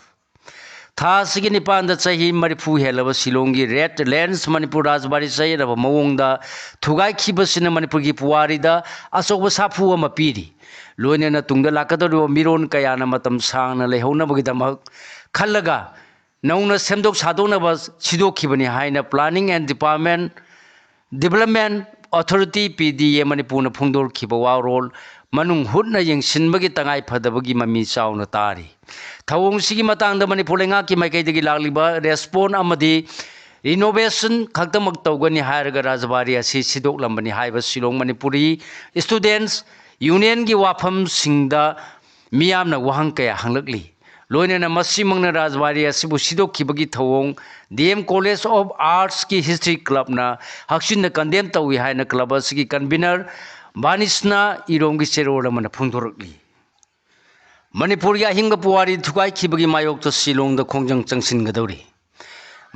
ꯊꯥ ꯑꯁꯤꯒꯤ ꯅꯤꯄꯥꯟꯗ ꯆꯍꯤ ꯃꯔꯤꯐꯨ ꯍꯦꯜꯂꯕ ꯁꯤꯂꯣꯡꯒꯤ ꯔꯦꯠ ꯂꯦꯟꯁ ꯃꯅꯤꯄꯨꯔ ꯔꯥꯖꯕꯥꯔꯤ ꯆꯌꯦꯠꯅꯕ ꯃꯑꯣꯡꯗ ꯊꯨꯒꯥꯏꯈꯤꯕꯁꯤꯅ ꯃꯅꯤꯄꯨꯔꯒꯤ ꯄꯨꯋꯥꯔꯤꯗ ꯑꯆꯧꯕ ꯁꯥꯐꯨ ꯑꯃ ꯄꯤꯔꯤ꯫ ꯂꯣꯏꯅꯅ ꯇꯨꯡꯗ ꯂꯥꯛꯀꯗꯧꯔꯤꯕ ꯃꯤꯔꯣꯟ ꯀꯌꯥꯅ ꯃꯇꯝ ꯁꯥꯡꯅ ꯂꯩꯍꯧꯅꯕꯒꯤꯗꯃꯛ ꯈꯜꯂꯒ ꯅꯧꯅ ꯁꯦꯝꯗꯣꯛ ꯁꯥꯗꯣꯛꯅꯕ ꯁꯤꯗꯣꯛꯈꯤꯕꯅꯤ ꯍꯥꯏꯅ Planning and Department, Development Authority, P D A ꯃꯅꯤꯄꯨꯔꯅ ꯐꯣꯡꯗꯣꯔꯛꯈꯤꯕ ꯋꯥꯔꯣꯜ ꯃꯅꯨꯡ ꯍꯨꯠꯅ ꯌꯦꯡꯁꯤꯟꯕꯒꯤ ꯇꯉꯥꯏ ꯐꯗꯕꯒꯤ ꯃꯃꯤ ꯆꯥꯎꯅ ꯇꯥꯔꯤ꯫ ꯊꯧꯑꯣꯡꯁꯤꯒꯤ ꯃꯇꯥꯡꯗ ꯃꯅꯤꯄꯨꯔ ꯂꯩꯉꯥꯛꯀꯤ ꯃꯥꯏꯀꯩꯗꯒꯤ ꯂꯥꯛꯂꯤꯕ ꯔꯦꯁꯄꯣꯟ ꯑꯃꯗꯤ ꯔꯤꯅꯣꯚꯦꯁꯟ ꯈꯛꯇꯃꯛ ꯇꯧꯒꯅꯤ ꯍꯥꯏꯔꯒ ꯔꯥꯖꯕꯥꯔꯤ ꯑꯁꯤ ꯁꯤꯗꯣꯛꯂꯝꯕꯅꯤ ꯍꯥꯏꯕ ꯁꯤꯂꯣꯡ ꯃꯅꯤꯄꯨꯔꯤ ꯁ꯭ꯇꯨꯗꯦꯟꯠꯁ ꯌꯨꯅꯤꯌꯟꯒꯤ ꯋꯥꯐꯝꯁꯤꯡꯗ ꯃꯤꯌꯥꯝꯅ ꯋꯥꯍꯪ ꯀꯌꯥ ꯍꯪꯂꯛꯂꯤ꯫ ꯂꯣꯏꯅꯅ ꯃꯁꯤꯃꯛꯅ ꯔꯥꯖꯕꯥꯔꯤ ꯑꯁꯤꯕꯨ ꯁꯤꯗꯣꯛꯈꯤꯕꯒꯤ ꯊꯧꯑꯣꯡ D M College of Artsꯀꯤ History Clubꯅ ꯍꯛꯆꯤꯟꯅ ꯀꯟꯗꯦꯝ ꯇꯧꯏ ꯍꯥꯏꯅ ꯀ꯭ꯂꯕ ꯑꯁꯤꯒꯤ ꯀꯟꯚꯤꯅꯔ ꯕꯥꯅꯤꯁꯅꯥ ꯏꯔꯣꯝꯒꯤ ꯆꯦꯔꯣꯜ ꯑꯃꯅ ꯐꯣꯡꯗꯣꯔꯛꯂꯤ꯫ ꯃꯅꯤꯄꯨꯔꯒꯤ ꯑꯍꯤꯡꯕ ꯄꯨꯋꯥꯔꯤ ꯊꯨꯒꯥꯏꯈꯤꯕꯒꯤ ꯃꯥꯌꯣꯛꯇ ꯁꯤꯂꯣꯡꯗ ꯈꯣꯡꯖꯪ ꯆꯪꯁꯤꯟꯒꯗꯧꯔꯤ꯫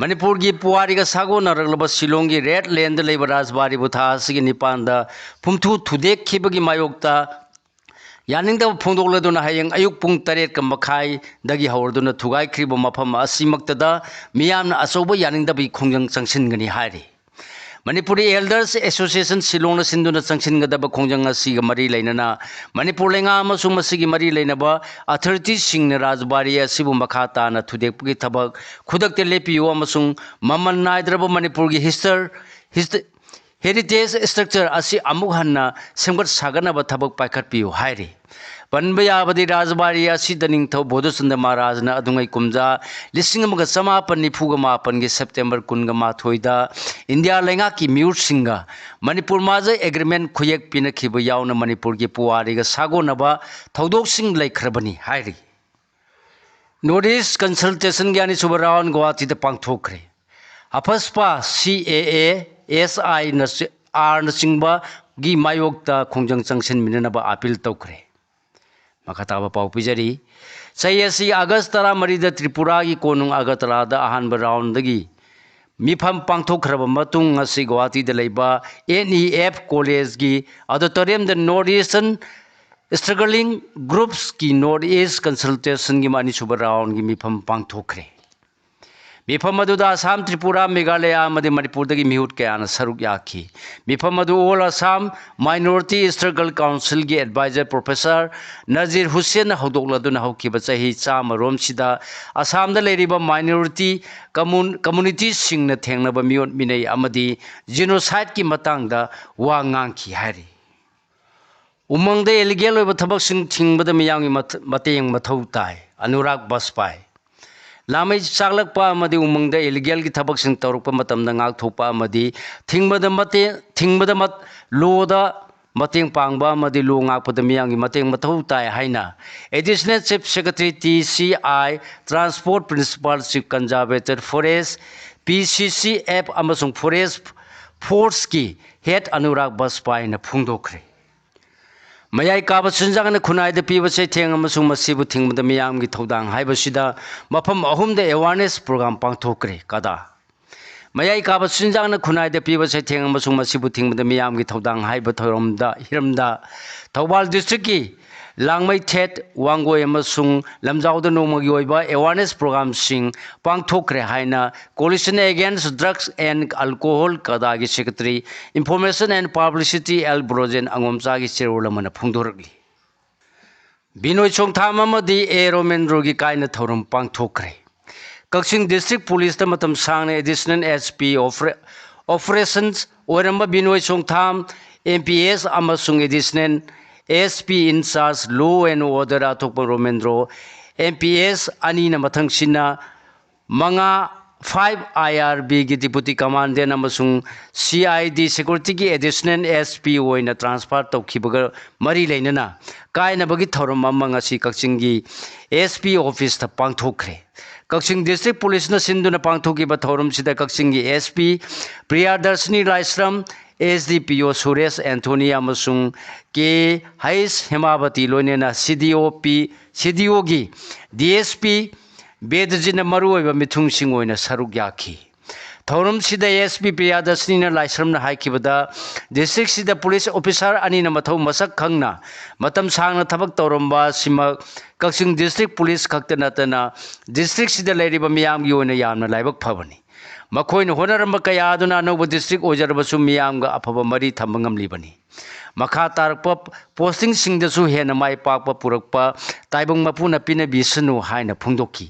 ꯃꯅꯤꯄꯨꯔꯒꯤ ꯄꯨꯋꯥꯔꯤꯒ ꯁꯥꯒꯣꯟꯅꯔꯛꯂꯕ ꯁꯤꯂꯣꯡꯒꯤ ꯔꯦꯠ ꯂꯦꯟꯗ ꯂꯩꯕ ꯔꯥꯖꯕꯥꯔꯤꯕꯨ ꯊꯥ ꯑꯁꯤꯒꯤ ꯅꯤꯄꯥꯟꯗ ꯐꯨꯝꯊꯨ ꯊꯨꯗꯦꯛꯈꯤꯕꯒꯤ ꯃꯥꯌꯣꯛꯇ ꯌꯥꯅꯤꯡꯗꯕ ꯐꯣꯡꯗꯣꯛꯂꯗꯨꯅ ꯍꯌꯦꯡ ꯑꯌꯨꯛ ꯄꯨꯡ ꯇꯔꯦꯠꯀ ꯃꯈꯥꯏꯗꯒꯤ ꯍꯧꯔꯗꯨꯅ ꯊꯨꯒꯥꯏꯈ꯭ꯔꯤꯕ ꯃꯐꯝ ꯑꯁꯤꯃꯛꯇꯗ ꯃꯤꯌꯥꯝꯅ ꯑꯆꯧꯕ ꯌꯥꯅꯤꯡꯗꯕꯒꯤ ꯈꯣꯡꯖꯪ ꯆꯪꯁꯤꯟꯒꯅꯤ ꯍꯥꯏꯔꯤ꯫ ꯃꯅꯤꯄꯨꯔꯤ ꯑꯦꯜꯗꯔꯁ ꯑꯦꯁꯣꯁꯤꯌꯦꯁꯟ ꯁꯤꯂꯣꯡꯅ ꯁꯤꯟꯗꯨꯅ ꯆꯪꯁꯤꯟꯒꯗꯕ ꯈꯣꯡꯖꯪ ꯑꯁꯤꯒ ꯃꯔꯤ ꯂꯩꯅꯅ ꯃꯅꯤꯄꯨꯔ ꯂꯩꯉꯥꯛ ꯑꯃꯁꯨꯡ ꯃꯁꯤꯒꯤ ꯃꯔꯤ ꯂꯩꯅꯕ ꯑꯊꯣꯔꯤꯇꯤꯁꯤꯡꯅ ꯔꯥꯖꯕꯥꯔꯤ ꯑꯁꯤꯕꯨ ꯃꯈꯥ ꯇꯥꯅ ꯊꯨꯗꯦꯛꯄꯒꯤ ꯊꯕꯛ ꯈꯨꯗꯛꯇ ꯂꯦꯞꯄꯤꯌꯨ ꯑꯃꯁꯨꯡ ꯃꯃꯜ ꯅꯥꯏꯗ꯭ꯔꯕ ꯃꯅꯤꯄꯨꯔꯒꯤ ꯍꯤꯁꯇꯔ ꯍꯤꯁꯇ ꯍꯦꯔꯤꯇꯦꯖ ꯁ꯭ꯇ꯭ꯔꯛꯆꯔ ꯑꯁꯤ ꯑꯃꯨꯛ ꯍꯟꯅ ꯁꯦꯝꯒꯠ ꯁꯥꯒꯠꯅꯕ ꯊꯕꯛ ꯄꯥꯏꯈꯠꯄꯤꯌꯨ ꯍꯥꯏꯔꯤ꯫ ꯄꯟꯕ ꯌꯥꯕꯗꯤ ꯔꯥꯖꯕꯥꯔꯤ ꯑꯁꯤꯗ ꯅꯤꯡꯊꯧ ꯕꯣꯙꯆꯟꯗ꯭ꯔ ꯃꯍꯥꯔꯥꯖꯅ ꯑꯗꯨꯉꯩ ꯀꯨꯝꯖꯥ ꯂꯤꯁꯤꯡ ꯑꯃꯒ ꯆꯃꯥꯄꯟ ꯅꯤꯐꯨꯒ ꯃꯥꯄꯟꯒꯤ ꯁꯦꯞꯇꯦꯝꯕꯔ ꯀꯨꯟꯒ ꯃꯥꯊꯣꯏꯗ ꯏꯟꯗꯤꯌꯥ ꯂꯩꯉꯥꯛꯀꯤ ꯃꯤꯍꯨꯠꯁꯤꯡꯒ ꯃꯅꯤꯄꯨꯔ ꯃꯥꯔꯖꯔ ꯑꯦꯒ꯭ꯔꯤꯃꯦꯟ ꯈꯨꯌꯦꯛ ꯄꯤꯅꯈꯤꯕ ꯌꯥꯎꯅ ꯃꯅꯤꯄꯨꯔꯒꯤ ꯄꯨꯋꯥꯔꯤꯒ ꯁꯥꯒꯣꯟꯅꯕ ꯊꯧꯗꯣꯛꯁꯤꯡ ꯂꯩꯈ꯭ꯔꯕꯅꯤ ꯍꯥꯏꯔꯤ꯫ ꯅꯣꯔꯠ ꯏꯁ ꯀꯟꯁꯜꯇꯦꯁꯟꯒꯤ ꯑꯅꯤꯁꯨꯕ round ꯒꯨꯋꯥꯍꯥꯇꯤꯗ ꯄꯥꯡꯊꯣꯛꯈ꯭ꯔꯦ꯫ ꯑꯐꯁꯄꯥ, C A A, S I ꯅ ꯆꯤ-, R ꯅꯆꯤꯡꯕꯒꯤ ꯃꯥꯌꯣꯛꯇ ꯈꯣꯡꯖꯪ ꯆꯪꯁꯤꯟꯃꯤꯟꯅꯅꯕ ꯑꯥꯄꯤꯜ ꯇꯧꯈ꯭ꯔꯦ꯫ ꯃꯈꯥ ꯇꯥꯕ ꯄꯥꯎ ꯄꯤꯖꯔꯤ꯫ ꯆꯍꯤ ꯑꯁꯤ ꯑꯥꯒꯁ ꯇꯔꯥꯃꯔꯤꯗ ꯇ꯭ꯔꯤꯄꯨꯔꯥꯒꯤ ꯀꯣꯅꯨꯡ ꯑꯒꯔꯇꯂꯥꯗ ꯑꯍꯥꯟꯕ ꯔꯥꯎꯟꯗꯒꯤ ꯃꯤꯐꯝ ꯄꯥꯡꯊꯣꯛꯈ꯭ꯔꯕ ꯃꯇꯨꯡ, ꯉꯁꯤ ꯒꯨꯋꯥꯍꯥꯇꯤꯗ ꯂꯩꯕ N E F ꯀꯣꯂꯦꯖꯒꯤ ꯑꯣꯗꯤꯇꯣꯔꯤꯌꯝꯗ ꯅꯣꯔꯠ ꯏꯁꯇꯔꯟ ꯁ꯭ꯇ꯭ꯔꯒꯂꯤꯡ ꯒ꯭ꯔꯨꯞꯁꯀꯤ ꯅꯣꯔꯠ ꯏꯁ ꯀꯟꯁꯜꯇꯦꯁꯟꯒꯤ ꯑꯅꯤꯁꯨꯕ ꯔꯥꯎꯟꯒꯤ ꯃꯤꯐꯝ ꯄꯥꯡꯊꯣꯛꯈ꯭ꯔꯦ꯫ ꯃꯤꯐꯝ ꯑꯗꯨꯗ ꯑꯁꯥꯝ, ꯇ꯭ꯔꯤꯄꯨꯔꯥ, ꯃꯦꯘꯥꯂꯌꯥ ꯑꯃꯗꯤ ꯃꯅꯤꯄꯨꯔꯗꯒꯤ ꯃꯤꯍꯨꯠ ꯀꯌꯥꯅ ꯁꯔꯨꯛ ꯌꯥꯈꯤ꯫ ꯃꯤꯐꯝ ꯑꯗꯨ All Assam Minority Struggle Councilꯒꯤ advisor Professor Nazir ꯍꯨꯁꯦꯟꯅ ꯍꯧꯗꯣꯛꯂꯗꯨꯅ ꯍꯧꯈꯤꯕ ꯆꯍꯤ ꯆꯥꯝꯃꯔꯣꯝꯁꯤꯗ ꯑꯁꯥꯝꯗ ꯂꯩꯔꯤꯕ minority commun-, communityꯁꯤꯡꯅ ꯊꯦꯡꯅꯕ ꯃꯤꯑꯣꯠ ꯃꯤꯅꯩ ꯑꯃꯗꯤ genocideꯀꯤ ꯃꯇꯥꯡꯗ ꯋꯥ ꯉꯥꯡꯈꯤ ꯍꯥꯏꯔꯤ꯫ ꯎꯃꯪꯗ illegal ꯑꯣꯏꯕ ꯊꯕꯛꯁꯤꯡ ꯊꯤꯡꯕꯗ ꯃꯤꯌꯥꯝꯒꯤ ꯃꯊ-, ꯃꯇꯦꯡ ꯃꯊꯧ ꯇꯥꯏ, ꯑꯅꯨꯔꯥꯒ ꯕꯥꯖꯄꯥꯏ꯫ ꯂꯥꯃꯩ ꯆꯥꯛꯂꯛꯄ ꯑꯃꯗꯤ ꯎꯃꯪꯗ illegalꯒꯤ ꯊꯕꯛꯁꯤꯡ ꯇꯧꯔꯛꯄ ꯃꯇꯝꯗ ꯉꯥꯛꯊꯣꯛꯄ ꯑꯃꯗꯤ ꯊꯤꯡꯕꯗ ꯃꯇꯦꯡ, ꯊꯤꯡꯕꯗ ꯃꯠ-, lawꯗ ꯃꯇꯦꯡ ꯄꯥꯡꯕ ꯑꯃꯗꯤ law ꯉꯥꯛꯄꯗ ꯃꯤꯌꯥꯝꯒꯤ ꯃꯇꯦꯡ ꯃꯊꯧ ꯇꯥꯏ ꯍꯥꯏꯅ Additional Chief Secretary T C I, Transport Principal Chief Conservator Forest, P C C F ꯑꯃꯁꯨꯡ Forest Forceꯀꯤ head ꯑꯅꯨꯔꯥꯒ ꯕꯥꯖꯄꯥꯏꯅ ꯐꯣꯡꯗꯣꯛꯈ꯭ꯔꯦ꯫ ꯃꯌꯥꯏ ꯀꯥꯕ ꯆꯤꯟꯖꯥꯛꯅ ꯈꯨꯟꯅꯥꯏꯗ ꯄꯤꯕ ꯆꯩꯊꯦꯡ ꯑꯃꯁꯨꯡ ꯃꯁꯤꯕꯨ ꯊꯤꯡꯕꯗ ꯃꯤꯌꯥꯝꯒꯤ ꯊꯧꯗꯥꯡ ꯍꯥꯏꯕꯁꯤꯗ ꯃꯐꯝ ꯑꯍꯨꯝꯗ awareness program ꯄꯥꯡꯊꯣꯛꯈ꯭ꯔꯦ꯫ ꯀꯗꯥ꯫ ꯃꯌꯥꯏ ꯀꯥꯕ ꯆꯤꯟꯖꯥꯛꯅ ꯈꯨꯟꯅꯥꯏꯗ ꯄꯤꯕ ꯆꯩꯊꯦꯡ ꯑꯃꯁꯨꯡ ꯃꯁꯤꯕꯨ ꯊꯤꯡꯕꯗ ꯃꯤꯌꯥꯝꯒꯤ ꯊꯧꯗꯥꯡ ꯍꯥꯏꯕ ꯊꯧꯔꯝꯗ, ꯍꯤꯔꯝꯗ ꯊꯧꯕꯥꯜ districtꯀꯤ ꯂꯥꯡꯃꯩꯊꯦꯠ, ꯋꯥꯡꯒꯣꯏ ꯑꯃꯁꯨꯡ ꯂꯝꯖꯥꯎꯗ ꯅꯣꯡꯃꯒꯤ ꯑꯣꯏꯕ awareness programꯁꯤꯡ ꯄꯥꯡꯊꯣꯛꯈ꯭ꯔꯦ ꯍꯥꯏꯅ Coalition Against Drugs and Alcohol, ꯀꯗꯥꯒꯤ Secretary, Information and Publicity L Brojen ꯑꯉꯣꯝꯆꯥꯒꯤ ꯆꯦꯔꯣꯜ ꯑꯃꯅ ꯐꯣꯡꯗꯣꯔꯛꯂꯤ꯫ ꯕꯤꯅꯣꯏ ꯆꯣꯡꯊꯥꯝ ꯑꯃꯗꯤ ꯑꯦ ꯔꯣꯃꯦꯟꯗ꯭ꯔꯣꯒꯤ ꯀꯥꯏꯅ ꯊꯧꯔꯝ ꯄꯥꯡꯊꯣꯛꯈ꯭ꯔꯦ꯫ ꯀꯛꯆꯤꯡ district policeꯇ ꯃꯇꯝ ꯁꯥꯡꯅ additional S P oper-, operations ꯑꯣꯏꯔꯝꯕ ꯕꯤꯅꯣꯏ ꯆꯣꯡꯊꯥꯝ, M P S ꯑꯃꯁꯨꯡ additional S P in charge law and order ꯑꯊꯣꯛꯄ ꯔꯣꯃꯦꯟꯗ꯭ꯔꯣ, M P S ꯑꯅꯤꯅ ꯃꯊꯪꯁꯤꯅ ꯃꯉꯥ, five I R Bꯒꯤ deputy commandant ꯑꯃꯁꯨꯡ C I D securityꯒꯤ additional S P ꯑꯣꯏꯅ transfer ꯇꯧꯈꯤꯕꯒ ꯃꯔꯤ ꯂꯩꯅꯅ ꯀꯥꯏꯅꯕꯒꯤ ꯊꯧꯔꯝ ꯑꯃ ꯉꯁꯤ ꯀꯛꯆꯤꯡꯒꯤ S P officeꯇ ꯄꯥꯡꯊꯣꯛꯈ꯭ꯔꯦ꯫ ꯀꯛꯆꯤꯡ district policeꯅ ꯁꯤꯟꯗꯨꯅ ꯄꯥꯡꯊꯣꯛꯈꯤꯕ ꯊꯧꯔꯝꯁꯤꯗ ꯀꯛꯆꯤꯡꯒꯤ S P ꯄ꯭ꯔꯤꯌꯥꯗꯔꯁꯤꯅꯤ ꯂꯥꯏꯁ꯭ꯔꯝ, S D P O Suresh Anthony ꯑꯃꯁꯨꯡ K H ꯍꯦꯃꯥꯕꯇꯤ ꯂꯣꯏꯅꯅ C D O P, C D Oꯒꯤ D S P ꯕꯦꯗꯖꯤꯠꯅ ꯃꯔꯨꯑꯣꯏꯕ ꯃꯤꯊꯨꯡꯁꯤꯡ ꯑꯣꯏꯅ ꯁꯔꯨꯛ ꯌꯥꯈꯤ꯫ ꯊꯧꯔꯝꯁꯤꯗ ꯑꯦꯁ ꯄꯤ ꯄ꯭ꯔꯤꯌꯥꯗꯔꯁꯤꯅꯤꯅ ꯂꯥꯏꯁ꯭ꯔꯝꯅ ꯍꯥꯏꯈꯤꯕꯗ, ꯗꯤꯁꯇ꯭ꯔꯤꯛꯁꯤꯗ ꯄꯨꯂꯤꯁ ꯑꯣꯐꯤꯁꯥꯔ ꯑꯅꯤꯅ ꯃꯊꯧ ꯃꯁꯛ ꯈꯪꯅ ꯃꯇꯝ ꯁꯥꯡꯅ ꯊꯕꯛ ꯇꯧꯔꯝꯕ ꯑꯁꯤꯃꯛ ꯀꯛꯆꯤꯡ ꯗꯤꯁꯇ꯭ꯔꯤꯛ ꯄꯨꯂꯤꯁ ꯈꯛꯇ ꯅꯠꯇꯅ ꯗꯤꯁꯇ꯭ꯔꯤꯛꯁꯤꯗ ꯂꯩꯔꯤꯕ ꯃꯤꯌꯥꯝꯒꯤ ꯑꯣꯏꯅ ꯌꯥꯝꯅ ꯂꯥꯏꯕꯛ ꯐꯕꯅꯤ꯫ ꯃꯈꯣꯏꯅ ꯍꯣꯠꯅꯔꯝꯕ ꯀꯌꯥ ꯑꯗꯨꯅ ꯑꯅꯧꯕ ꯗꯤꯁꯇ꯭ꯔꯤꯛ ꯑꯣꯏꯖꯔꯕꯁꯨ ꯃꯤꯌꯥꯝꯒ ꯑꯐꯕ ꯃꯔꯤ ꯊꯝꯕ ꯉꯝꯂꯤꯕꯅꯤ꯫ ꯃꯈꯥ ꯇꯥꯔꯛꯄ ꯄꯣꯁꯇꯤꯡꯁꯤꯡꯗꯁꯨ ꯍꯦꯟꯅ ꯃꯥꯏ ꯄꯥꯛꯄ ꯄꯨꯔꯛꯄ ꯇꯥꯏꯕꯪ ꯃꯄꯨꯅ ꯄꯤꯅꯕꯤꯁꯅꯨ ꯍꯥꯏꯅ ꯐꯣꯡꯗꯣꯛꯈꯤ꯫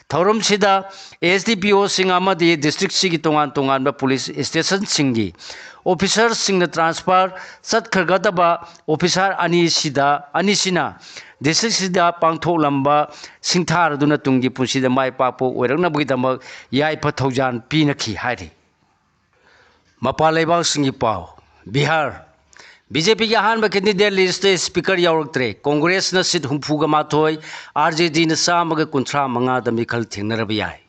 ꯊꯧꯔꯝꯁꯤꯗ ꯑꯦꯁ ꯗꯤ ꯄꯤ ꯑꯣꯁꯤꯡ ꯑꯃꯗꯤ ꯗꯤꯁꯇ꯭ꯔꯤꯛꯁꯤꯒꯤ ꯇꯣꯉꯥꯟ ꯇꯣꯉꯥꯟꯕ ꯄꯨꯂꯤꯁ ꯁ꯭ꯇꯦꯁꯟꯁꯤꯡꯒꯤ ꯑꯣꯐꯤꯁꯥꯔꯁꯤꯡꯅ ꯇ꯭ꯔꯥꯟꯁꯐꯔ ꯆꯠꯈ꯭ꯔꯒꯗꯕ ꯑꯣꯐꯤꯁꯥꯔ ꯑꯅꯤꯁꯤꯗ, ꯑꯅꯤꯁꯤꯅ ꯗꯤꯁꯇ꯭ꯔꯤꯛꯁꯤꯗ ꯄꯥꯡꯊꯣꯛꯂꯝꯕ ꯁꯤꯡꯊꯥꯔꯗꯨꯅ ꯇꯨꯡꯒꯤ ꯄꯨꯟꯁꯤꯗ ꯃꯥꯏ ꯄꯥꯛꯄ ꯑꯣꯏꯔꯛꯅꯕꯒꯤꯗꯃꯛ ꯌꯥꯏꯐ ꯊꯧꯖꯥꯜ ꯄꯤꯅꯈꯤ ꯍꯥꯏꯔꯤ꯫ ꯃꯄꯥꯟ ꯂꯩꯕꯥꯛꯁꯤꯡꯒꯤ ꯄꯥꯎ꯫ ꯕꯤꯍꯥꯔ꯫ ꯕꯤ ꯖꯦ ꯄꯤꯒꯤ ꯑꯍꯥꯟꯕ ꯀꯦꯟꯗꯤꯗꯦꯠ ꯂꯤꯁꯇ ꯁ꯭ꯄꯤꯀꯔ ꯌꯥꯎꯔꯛꯇ꯭ꯔꯦ꯫ ꯀꯣꯡꯒ꯭ꯔꯦꯁꯅ ꯁꯤꯠ ꯍꯨꯝꯐꯨꯒ ꯃꯥꯊꯣꯏ, ꯑꯥꯔ ꯖꯦ ꯗꯤꯅ ꯆꯥꯝꯃꯒ ꯀꯨꯟꯊ꯭ꯔꯥ ꯃꯉꯥꯗ ꯃꯤꯈꯜ ꯊꯦꯡꯅꯔꯕ ꯌꯥꯏ꯫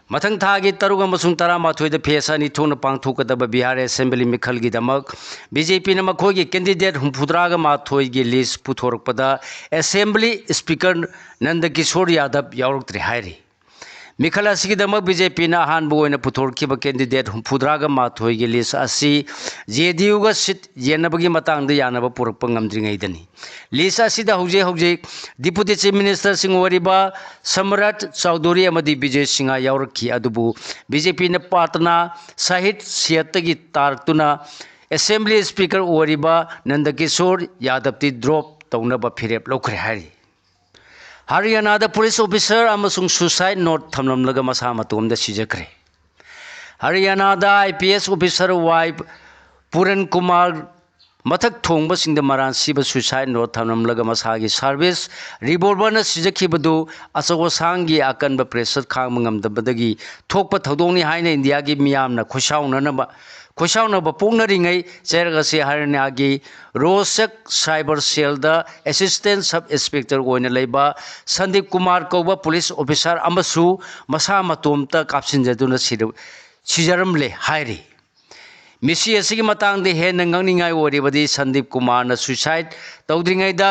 ꯃꯊꯪ ꯊꯥꯒꯤ ꯇꯔꯨꯛ ꯑꯃꯁꯨꯡ ꯇꯔꯥꯃꯥꯊꯣꯏꯗ ꯐꯦꯁ ꯑꯅꯤ ꯊꯣꯛꯅ ꯄꯥꯡꯊꯣꯛꯀꯗꯕ ꯕꯤꯍꯥꯔ ꯑꯦꯁꯦꯝꯕ꯭ꯂꯤ ꯃꯤꯈꯜꯒꯤꯗꯃꯛ ꯕꯤ ꯖꯦ ꯄꯤꯅ ꯃꯈꯣꯏꯒꯤ ꯀꯦꯟꯗꯤꯗꯦꯠ ꯍꯨꯝꯐꯨꯇꯔꯥꯒ ꯃꯥꯊꯣꯏꯒꯤ ꯂꯤꯁ ꯄꯨꯊꯣꯔꯛꯄꯗ ꯑꯦꯁꯦꯝꯕ꯭ꯂꯤ ꯁ꯭ꯄꯤꯀꯔ ꯅꯟꯗ ꯀꯤꯁꯣꯔ ꯌꯥꯗꯕ ꯌꯥꯎꯔꯛꯇ꯭ꯔꯦ ꯍꯥꯏꯔꯤ꯫ ꯃꯤꯈꯜ ꯑꯁꯤꯒꯤꯗꯃꯛ ꯕꯤ ꯖꯦ ꯄꯤꯅ ꯑꯍꯥꯟꯕ ꯑꯣꯏꯅ ꯄꯨꯊꯣꯔꯛꯈꯤꯕ ꯀꯦꯟꯗꯤꯗꯦꯠ ꯍꯨꯝꯐꯨꯇꯔꯥꯒ ꯃꯥꯊꯣꯏꯒꯤ ꯂꯤꯁ ꯑꯁꯤ ꯖꯦ ꯗꯤ ꯌꯨꯒ ꯁꯤꯠ ꯌꯦꯟꯅꯕꯒꯤ ꯃꯇꯥꯡꯗ ꯌꯥꯅꯕ ꯄꯨꯔꯛꯄ ꯉꯝꯗ꯭ꯔꯤꯉꯩꯗꯅꯤ꯫ ꯂꯤꯁ ꯑꯁꯤꯗ ꯍꯧꯖꯤꯛ ꯍꯧꯖꯤꯛ ꯗꯤꯄꯨꯇꯤ ꯆꯤꯐ ꯃꯤꯅꯤꯁꯇꯔꯁꯤꯡ ꯑꯣꯏꯔꯤꯕ ꯁꯝꯔꯥꯠ ꯆꯧꯙꯨꯔꯤ ꯑꯃꯗꯤ ꯕꯤꯖꯦ ꯁꯤꯡꯍ ꯌꯥꯎꯔꯛꯈꯤ, ꯑꯗꯨꯕꯨ ꯕꯤ ꯖꯦ ꯄꯤꯅ ꯄꯥꯠꯅꯥ ꯁꯥꯍꯤꯗ ꯁꯤꯌꯠꯇꯒꯤ ꯇꯥꯔꯛꯇꯨꯅ ꯑꯦꯁꯦꯝꯕ꯭ꯂꯤ ꯁ꯭ꯄꯤꯀꯔ ꯑꯣꯏꯔꯤꯕ ꯅꯟꯗ ꯀꯤꯁꯣꯔ ꯌꯥꯗꯕꯇꯤ ꯗ꯭ꯔꯣꯞ ꯇꯧꯅꯕ ꯐꯤꯔꯦꯞ ꯂꯧꯈ꯭ꯔꯦ ꯍꯥꯏꯔꯤ꯫ ꯍꯔꯤꯌꯥꯅꯥꯗ ꯄꯨꯂꯤꯁ ꯑꯣꯐꯤꯁꯥꯔ ꯑꯃꯁꯨꯡ ꯁꯨꯁꯥꯏꯗ ꯅꯣꯠ ꯊꯝꯂꯝꯂꯒ ꯃꯁꯥ ꯃꯇꯣꯝꯗ ꯁꯤꯖꯈ꯭ꯔꯦ꯫ ꯍꯔꯤꯌꯥꯅꯥꯗ ꯑꯥꯏ ꯄꯤ ꯑꯦꯁ ꯑꯣꯐꯤꯁꯥꯔ ꯋꯥꯏ ꯄꯨꯔꯟ ꯀꯨꯃꯥꯔ ꯃꯊꯛ ꯊꯣꯡꯕꯁꯤꯡꯗ ꯃꯔꯥꯟ ꯁꯤꯕ ꯁꯨꯁꯥꯏꯗ ꯅꯣꯠ ꯊꯝꯂꯝꯂꯒ ꯃꯁꯥꯒꯤ ꯁꯥꯔꯚꯤꯁ ꯔꯤꯚꯣꯜꯚꯔꯅ ꯁꯤꯖꯈꯤꯕꯗꯨ ꯑꯆꯧ ꯑꯁꯥꯡꯒꯤ ꯑꯀꯟꯕ ꯄ꯭ꯔꯦꯁꯔ ꯈꯥꯡꯕ ꯉꯝꯗꯕꯗꯒꯤ ꯊꯣꯛꯄ ꯊꯧꯗꯣꯛꯅꯤ ꯍꯥꯏꯅ ꯏꯟꯗꯤꯌꯥꯒꯤ ꯃꯤꯌꯥꯝꯅ ꯈꯣꯏꯁꯥꯎꯅꯅꯕ, ꯈꯣꯏꯁꯥꯎꯅꯕ ꯄꯣꯛꯅꯔꯤꯉꯩ ꯆꯩꯔꯛ ꯑꯁꯤ ꯍꯔꯤꯌꯥꯅꯥꯒꯤ Rohtak cyber ꯁꯦꯜꯗ assistant sub inspector ꯑꯣꯏꯅ ꯂꯩꯕ ꯁꯟꯗꯤꯞ ꯀꯨꯃꯥꯔ ꯀꯧꯕ ꯄꯨꯂꯤꯁ ꯑꯣꯐꯤꯁꯥꯔ ꯑꯃꯁꯨ ꯃꯁꯥ ꯃꯇꯣꯝꯇ ꯀꯥꯞꯁꯤꯟꯖꯗꯨꯅ ꯁꯤꯔ-, ꯁꯤꯖꯔꯝꯂꯦ ꯍꯥꯏꯔꯤ꯫ ꯃꯤꯁꯤ ꯑꯁꯤꯒꯤ ꯃꯇꯥꯡꯗ ꯍꯦꯟꯅ ꯉꯛꯅꯤꯡꯉꯥꯏ ꯑꯣꯏꯔꯤꯕꯗꯤ ꯁꯟꯗꯤꯞ ꯀꯨꯃꯥꯔꯅ suicide ꯇꯧꯗ꯭ꯔꯤꯉꯩꯗ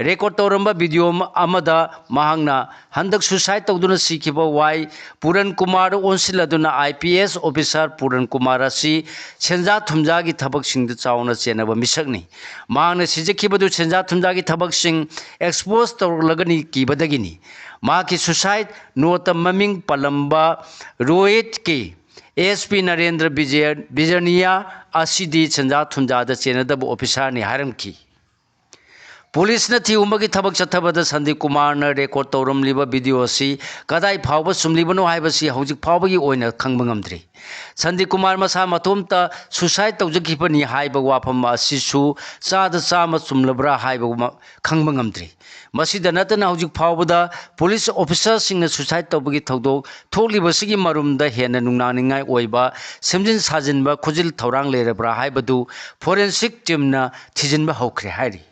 record ꯇꯧꯔꯝꯕ video ꯑꯃꯗ ꯃꯍꯥꯛꯅ ꯍꯟꯗꯛ suicide ꯇꯧꯗꯨꯅ ꯁꯤꯈꯤꯕ ꯋꯥꯏ ꯄꯨꯔꯟ ꯀꯨꯃꯥꯔ ꯑꯣꯟꯁꯤꯜꯂꯗꯨꯅ IPS officer ꯄꯨꯔꯟ ꯀꯨꯃꯥꯔ ꯑꯁꯤ ꯁꯦꯟꯖꯥ ꯊꯨꯝꯖꯥꯒꯤ ꯊꯕꯛꯁꯤꯡꯗ ꯆꯥꯎꯅ ꯆꯦꯟꯅꯕ ꯃꯤꯁꯛꯅꯤ꯫ ꯃꯍꯥꯛꯅ ꯁꯤꯖꯈꯤꯕꯗꯨ ꯁꯦꯟꯖꯥ ꯊꯨꯝꯖꯥꯒꯤ ꯊꯕꯛꯁꯤꯡ expose ꯇꯧꯔꯛꯂꯒꯅꯤ ꯀꯤꯕꯗꯒꯤꯅꯤ꯫ ꯃꯍꯥꯛꯀꯤ suicide noteꯇ ꯃꯃꯤꯡ ꯄꯜꯂꯝꯕ ꯔꯣꯍꯤꯠꯀꯤ SP ꯅꯔꯦꯟꯗ꯭ꯔ ꯕꯤꯖꯌ-, ꯕꯤꯖꯅꯤꯌꯥ ꯑꯁꯤꯗꯤ ꯁꯦꯟꯖꯥ ꯊꯨꯝꯖꯥꯗ ꯆꯦꯟꯅꯗꯕ officerꯅꯤ ꯍꯥꯏꯔꯝꯈꯤ꯫ ꯄꯨꯂꯤꯁꯅ ꯊꯤꯍꯨꯝꯕꯒꯤ ꯊꯕꯛ ꯆꯠꯊꯕꯗ ꯁꯟꯗꯤꯞ ꯀꯨꯃꯥꯔꯅ record ꯇꯧꯔꯝꯂꯤꯕ video ꯑꯁꯤ ꯀꯗꯥꯏ ꯐꯥꯎꯕ ꯆꯨꯝꯂꯤꯕꯅꯣ ꯍꯥꯏꯕꯁꯤ ꯍꯧꯖꯤꯛ ꯐꯥꯎꯕꯒꯤ ꯑꯣꯏꯅ ꯈꯪꯕ ꯉꯝꯗ꯭ꯔꯤ꯫ ꯁꯟꯗꯤꯞ ꯀꯨꯃꯥꯔ ꯃꯁꯥ ꯃꯇꯣꯝꯇ suicide ꯇꯧꯖꯈꯤꯕꯅꯤ ꯍꯥꯏꯕ ꯋꯥꯐꯝ ꯑꯁꯤꯁꯨ ꯆꯥꯗ ꯆꯥꯝꯃ ꯆꯨꯝꯂꯕ꯭ꯔꯥ ꯍꯥꯏꯕ ꯃ-, ꯈꯪꯕ ꯉꯝꯗ꯭ꯔꯤ꯫ ꯃꯁꯤꯗ ꯅꯠꯇꯅ ꯍꯧꯖꯤꯛ ꯐꯥꯎꯕꯗ ꯄꯨꯂꯤꯁ officerꯁꯤꯡꯅ suicide ꯇꯧꯕꯒꯤ ꯊꯧꯗꯣꯛ ꯊꯣꯛꯂꯤꯕꯁꯤꯒꯤ ꯃꯔꯨꯝꯗ ꯍꯦꯟꯅ ꯅꯨꯡꯅꯥꯡꯅꯤꯡꯉꯥꯏ ꯑꯣꯏꯕ ꯁꯦꯝꯖꯤꯟ ꯁꯥꯖꯤꯟꯕ ꯈꯨꯖꯤꯜ ꯊꯧꯔꯥꯡ ꯂꯩꯔꯕ꯭ꯔꯥ ꯍꯥꯏꯕꯗꯨ forensic teamꯅ ꯊꯤꯖꯤꯟꯕ ꯍꯧꯈ꯭ꯔꯦ ꯍꯥꯏꯔꯤ꯫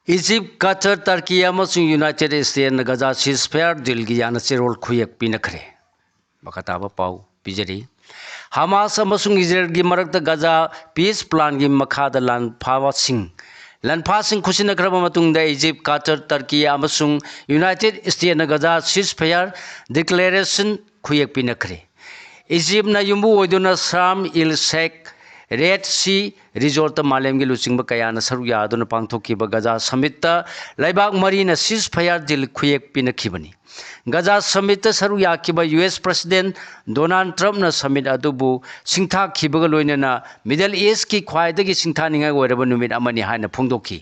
ꯏꯖꯤꯞ, ꯀꯇꯔ, ꯇꯔꯀꯤ ꯑꯃꯁꯨꯡ United States ꯒꯖꯥ ceasefire dealꯒꯤ ꯌꯥꯅ ꯆꯦꯔꯣꯜ ꯈꯨꯌꯦꯛ ꯄꯤꯅꯈ꯭ꯔꯦ꯫ ꯃꯈꯥ ꯇꯥꯕ ꯄꯥꯎ ꯄꯤꯖꯔꯤ꯫ ꯍꯃꯥꯁ ꯑꯃꯁꯨꯡ ꯏꯖꯔꯦꯜꯒꯤ ꯃꯔꯛꯇ ꯒꯖꯥ peace planꯒꯤ ꯃꯈꯥꯗ ꯂꯥꯟꯐꯥꯁꯤꯡ, ꯂꯥꯟꯐꯥꯁꯤꯡ ꯈꯨꯠꯁꯤꯟꯅꯈ꯭ꯔꯕ ꯃꯇꯨꯡꯗ ꯏꯖꯤꯞ, ꯀꯇꯔ, ꯇꯔꯀꯤ ꯑꯃꯁꯨꯡ United States ꯒꯖꯥ ceasefire declaration ꯈꯨꯌꯦꯛ ꯄꯤꯅꯈ꯭ꯔꯦ꯫ ꯏꯖꯤꯞꯅ ꯌꯨꯝꯕꯨ ꯑꯣꯏꯗꯨꯅ ꯁꯥꯔꯝ ꯏꯜ ꯁꯦꯈ Red Sea resortꯇ ꯃꯥꯂꯦꯝꯒꯤ ꯂꯨꯆꯤꯡꯕ ꯀꯌꯥꯅ ꯁꯔꯨꯛ ꯌꯥꯗꯨꯅ ꯄꯥꯡꯊꯣꯛꯈꯤꯕ ꯒꯖꯥ summitꯇ ꯂꯩꯕꯥꯛ ꯃꯔꯤꯅ ceasefire deal ꯈꯨꯌꯦꯛ ꯄꯤꯅꯈꯤꯕꯅꯤ꯫ ꯒꯖꯥ summitꯇ ꯁꯔꯨꯛ ꯌꯥꯈꯤꯕ US President Donald Trumpꯅ summit ꯑꯗꯨꯕꯨ ꯁꯤꯡꯊꯥꯈꯤꯕꯒ ꯂꯣꯏꯅꯅ Middle Eastꯀꯤ ꯈ꯭ꯋꯥꯏꯗꯒꯤ ꯁꯤꯡꯊꯥꯅꯤꯡꯉꯥꯏ ꯑꯣꯏꯔꯕ ꯅꯨꯃꯤꯠ ꯑꯃꯅꯤ ꯍꯥꯏꯅ ꯐꯣꯡꯗꯣꯛꯈꯤ꯫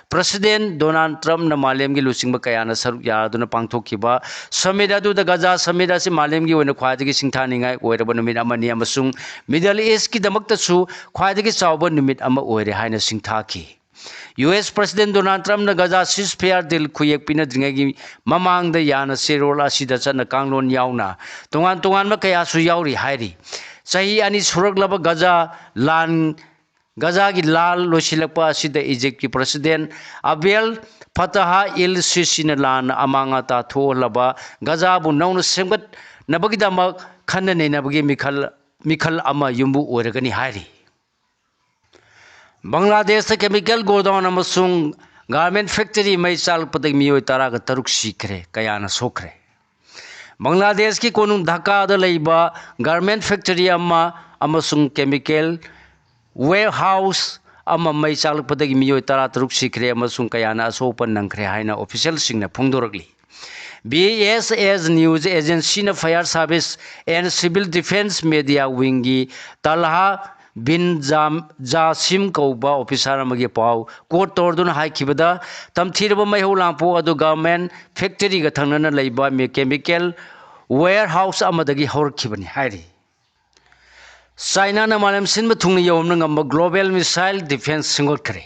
President Donald Trumpꯅ ꯃꯥꯂꯦꯝꯒꯤ ꯂꯨꯆꯤꯡꯕ ꯀꯌꯥꯅ ꯁꯔꯨꯛ ꯌꯥꯗꯨꯅ ꯄꯥꯡꯊꯣꯛꯈꯤꯕ summit ꯑꯗꯨꯗ ꯒꯖꯥ summit ꯑꯁꯤ ꯃꯥꯂꯦꯝꯒꯤ ꯑꯣꯏꯅ ꯈ꯭ꯋꯥꯏꯗꯒꯤ ꯁꯤꯡꯊꯥꯅꯤꯡꯉꯥꯏ ꯑꯣꯏꯔꯕ ꯅꯨꯃꯤꯠ ꯑꯃꯅꯤ ꯑꯃꯁꯨꯡ Middle Eastꯀꯤꯗꯃꯛꯇꯁꯨ ꯈ꯭ꯋꯥꯏꯗꯒꯤ ꯆꯥꯎꯕ ꯅꯨꯃꯤꯠ ꯑꯃ ꯑꯣꯏꯔꯦ ꯍꯥꯏꯅ ꯁꯤꯡꯊꯥꯈꯤ꯫ US President Donald Trumpꯅ ꯒꯖꯥ ceasefire deal ꯈꯨꯌꯦꯛ ꯄꯤꯅꯗ꯭ꯔꯤꯉꯩꯒꯤ ꯃꯃꯥꯡꯗ ꯌꯥꯅ ꯆꯦꯔꯣꯜ ꯑꯁꯤꯗ ꯆꯠꯅ ꯀꯥꯡꯂꯣꯟ ꯌꯥꯎꯅ ꯇꯣꯉꯥꯟ ꯇꯣꯉꯥꯟꯕ ꯀꯌꯥꯁꯨ ꯌꯥꯎꯔꯤ ꯍꯥꯏꯔꯤ꯫ ꯆꯍꯤ ꯑꯅꯤ ꯁꯨꯔꯛꯂꯕ ꯒꯖꯥ ꯂꯥꯟ, ꯒꯖꯥꯒꯤ ꯂꯥꯜ ꯂꯣꯏꯁꯤꯜꯂꯛꯄ ꯑꯁꯤꯗ ꯏꯖꯤꯞꯀꯤ President Abdel Fattah el-Sisiꯅ ꯂꯥꯟꯅ ꯑꯃꯥꯡ ꯑꯇꯥ ꯊꯣꯛꯍꯜꯂꯕ ꯒꯖꯥꯕꯨ ꯅꯧꯅ ꯁꯦꯝꯒꯠꯅꯕꯒꯤꯗꯃꯛ ꯈꯟꯅ ꯅꯩꯅꯕꯒꯤ ꯃꯤꯈꯜ ꯃꯤꯈꯜ ꯑꯃ ꯌꯨꯝꯕꯨ ꯑꯣꯏꯔꯒꯅꯤ ꯍꯥꯏꯔꯤ꯫ ꯕꯪꯒ꯭ꯂꯥꯗꯦꯁꯇ chemical godown ꯑꯃꯁꯨꯡ garment factory ꯃꯩ ꯆꯥꯛꯂꯛꯄꯗꯒꯤ ꯃꯤꯑꯣꯏ ꯇꯔꯥꯒ ꯇꯔꯨꯛ ꯁꯤꯈ꯭ꯔꯦ, ꯀꯌꯥꯅ ꯁꯣꯛꯈ꯭ꯔꯦ꯫ ꯕꯪꯒ꯭ꯂꯥꯗꯦꯁꯀꯤ ꯀꯣꯅꯨꯡ ꯙꯥꯀꯥꯗ ꯂꯩꯕ garment factory ꯑꯃ ꯑꯃꯁꯨꯡ chemical warehouse ꯑꯃ ꯃꯩ ꯆꯥꯛꯂꯛꯄꯗꯒꯤ ꯃꯤꯑꯣꯏ ꯇꯔꯥꯇꯔꯨꯛ ꯁꯤꯈ꯭ꯔꯦ ꯑꯃꯁꯨꯡ ꯀꯌꯥꯅ ꯑꯁꯣꯛ ꯑꯄꯟ ꯅꯪꯈ꯭ꯔꯦ ꯍꯥꯏꯅ officialꯁꯤꯡꯅ ꯐꯣꯡꯗꯣꯔꯛꯂꯤ꯫ B S S news agencyꯅ fire service and civil defence media wingꯒꯤ ꯇꯜꯍꯥ ꯕꯤꯟ ꯖꯥꯝ-, ꯖꯥꯁꯤꯝ ꯀꯧꯕ officer ꯑꯃꯒꯤ ꯄꯥꯎ quote ꯇꯧꯔꯗꯨꯅ ꯍꯥꯏꯈꯤꯕꯗ, ꯇꯝꯊꯤꯔꯕ ꯃꯩꯍꯧ ꯂꯥꯡꯄꯣꯛ ꯑꯗꯨ garment factoryꯒ ꯊꯪꯅꯅ ꯂꯩꯕ ꯃꯦ-, chemical warehouse ꯑꯃꯗꯒꯤ ꯍꯧꯔꯛꯈꯤꯕꯅꯤ ꯍꯥꯏꯔꯤ꯫ ꯆꯥꯏꯅꯥꯅ ꯃꯥꯂꯦꯝ ꯁꯤꯟꯕ ꯊꯨꯡꯅ ꯌꯧꯍꯟꯕ ꯉꯝꯕ global missile defence ꯁꯦꯝꯒꯠꯈ꯭ꯔꯦ꯫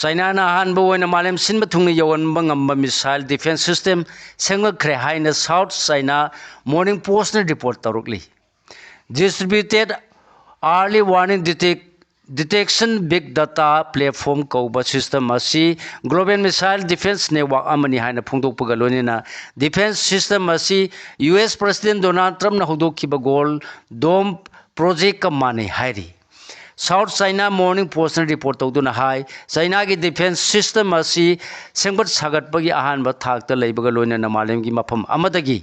ꯆꯥꯏꯅꯥꯅ ꯑꯍꯥꯟꯕ ꯑꯣꯏꯅ ꯃꯥꯂꯦꯝ ꯁꯤꯟꯕ ꯊꯨꯡꯅ ꯌꯧꯍꯟꯕ ꯉꯝꯕ missile defence system ꯁꯦꯝꯒꯠꯈ꯭ꯔꯦ ꯍꯥꯏꯅ South China Morning Postꯅ report ꯇꯧꯔꯛꯂꯤ꯫ Distributed Early Warning Detect-, Detection Big Data Platform ꯀꯧꯕ system ꯑꯁꯤ global missile defence network ꯑꯃꯅꯤ ꯍꯥꯏꯅ ꯐꯣꯡꯗꯣꯛꯄꯒ ꯂꯣꯏꯅꯅ defence system ꯑꯁꯤ U S President Donald Trumpꯅ ꯍꯧꯗꯣꯛꯈꯤꯕ Golden Dome projectꯀ ꯃꯥꯟꯅꯩ ꯍꯥꯏꯔꯤ꯫ South China Morning Postꯅ report ꯇꯧꯗꯨꯅ ꯍꯥꯏ, ꯆꯥꯏꯅꯥꯒꯤ defence system ꯑꯁꯤ ꯁꯦꯝꯒꯠ ꯁꯥꯒꯠꯄꯒꯤ ꯑꯍꯥꯟꯕ ꯊꯥꯛꯇ ꯂꯩꯕꯒ ꯂꯣꯏꯅꯅ ꯃꯥꯂꯦꯝꯒꯤ ꯃꯐꯝ ꯑꯃꯗꯒꯤ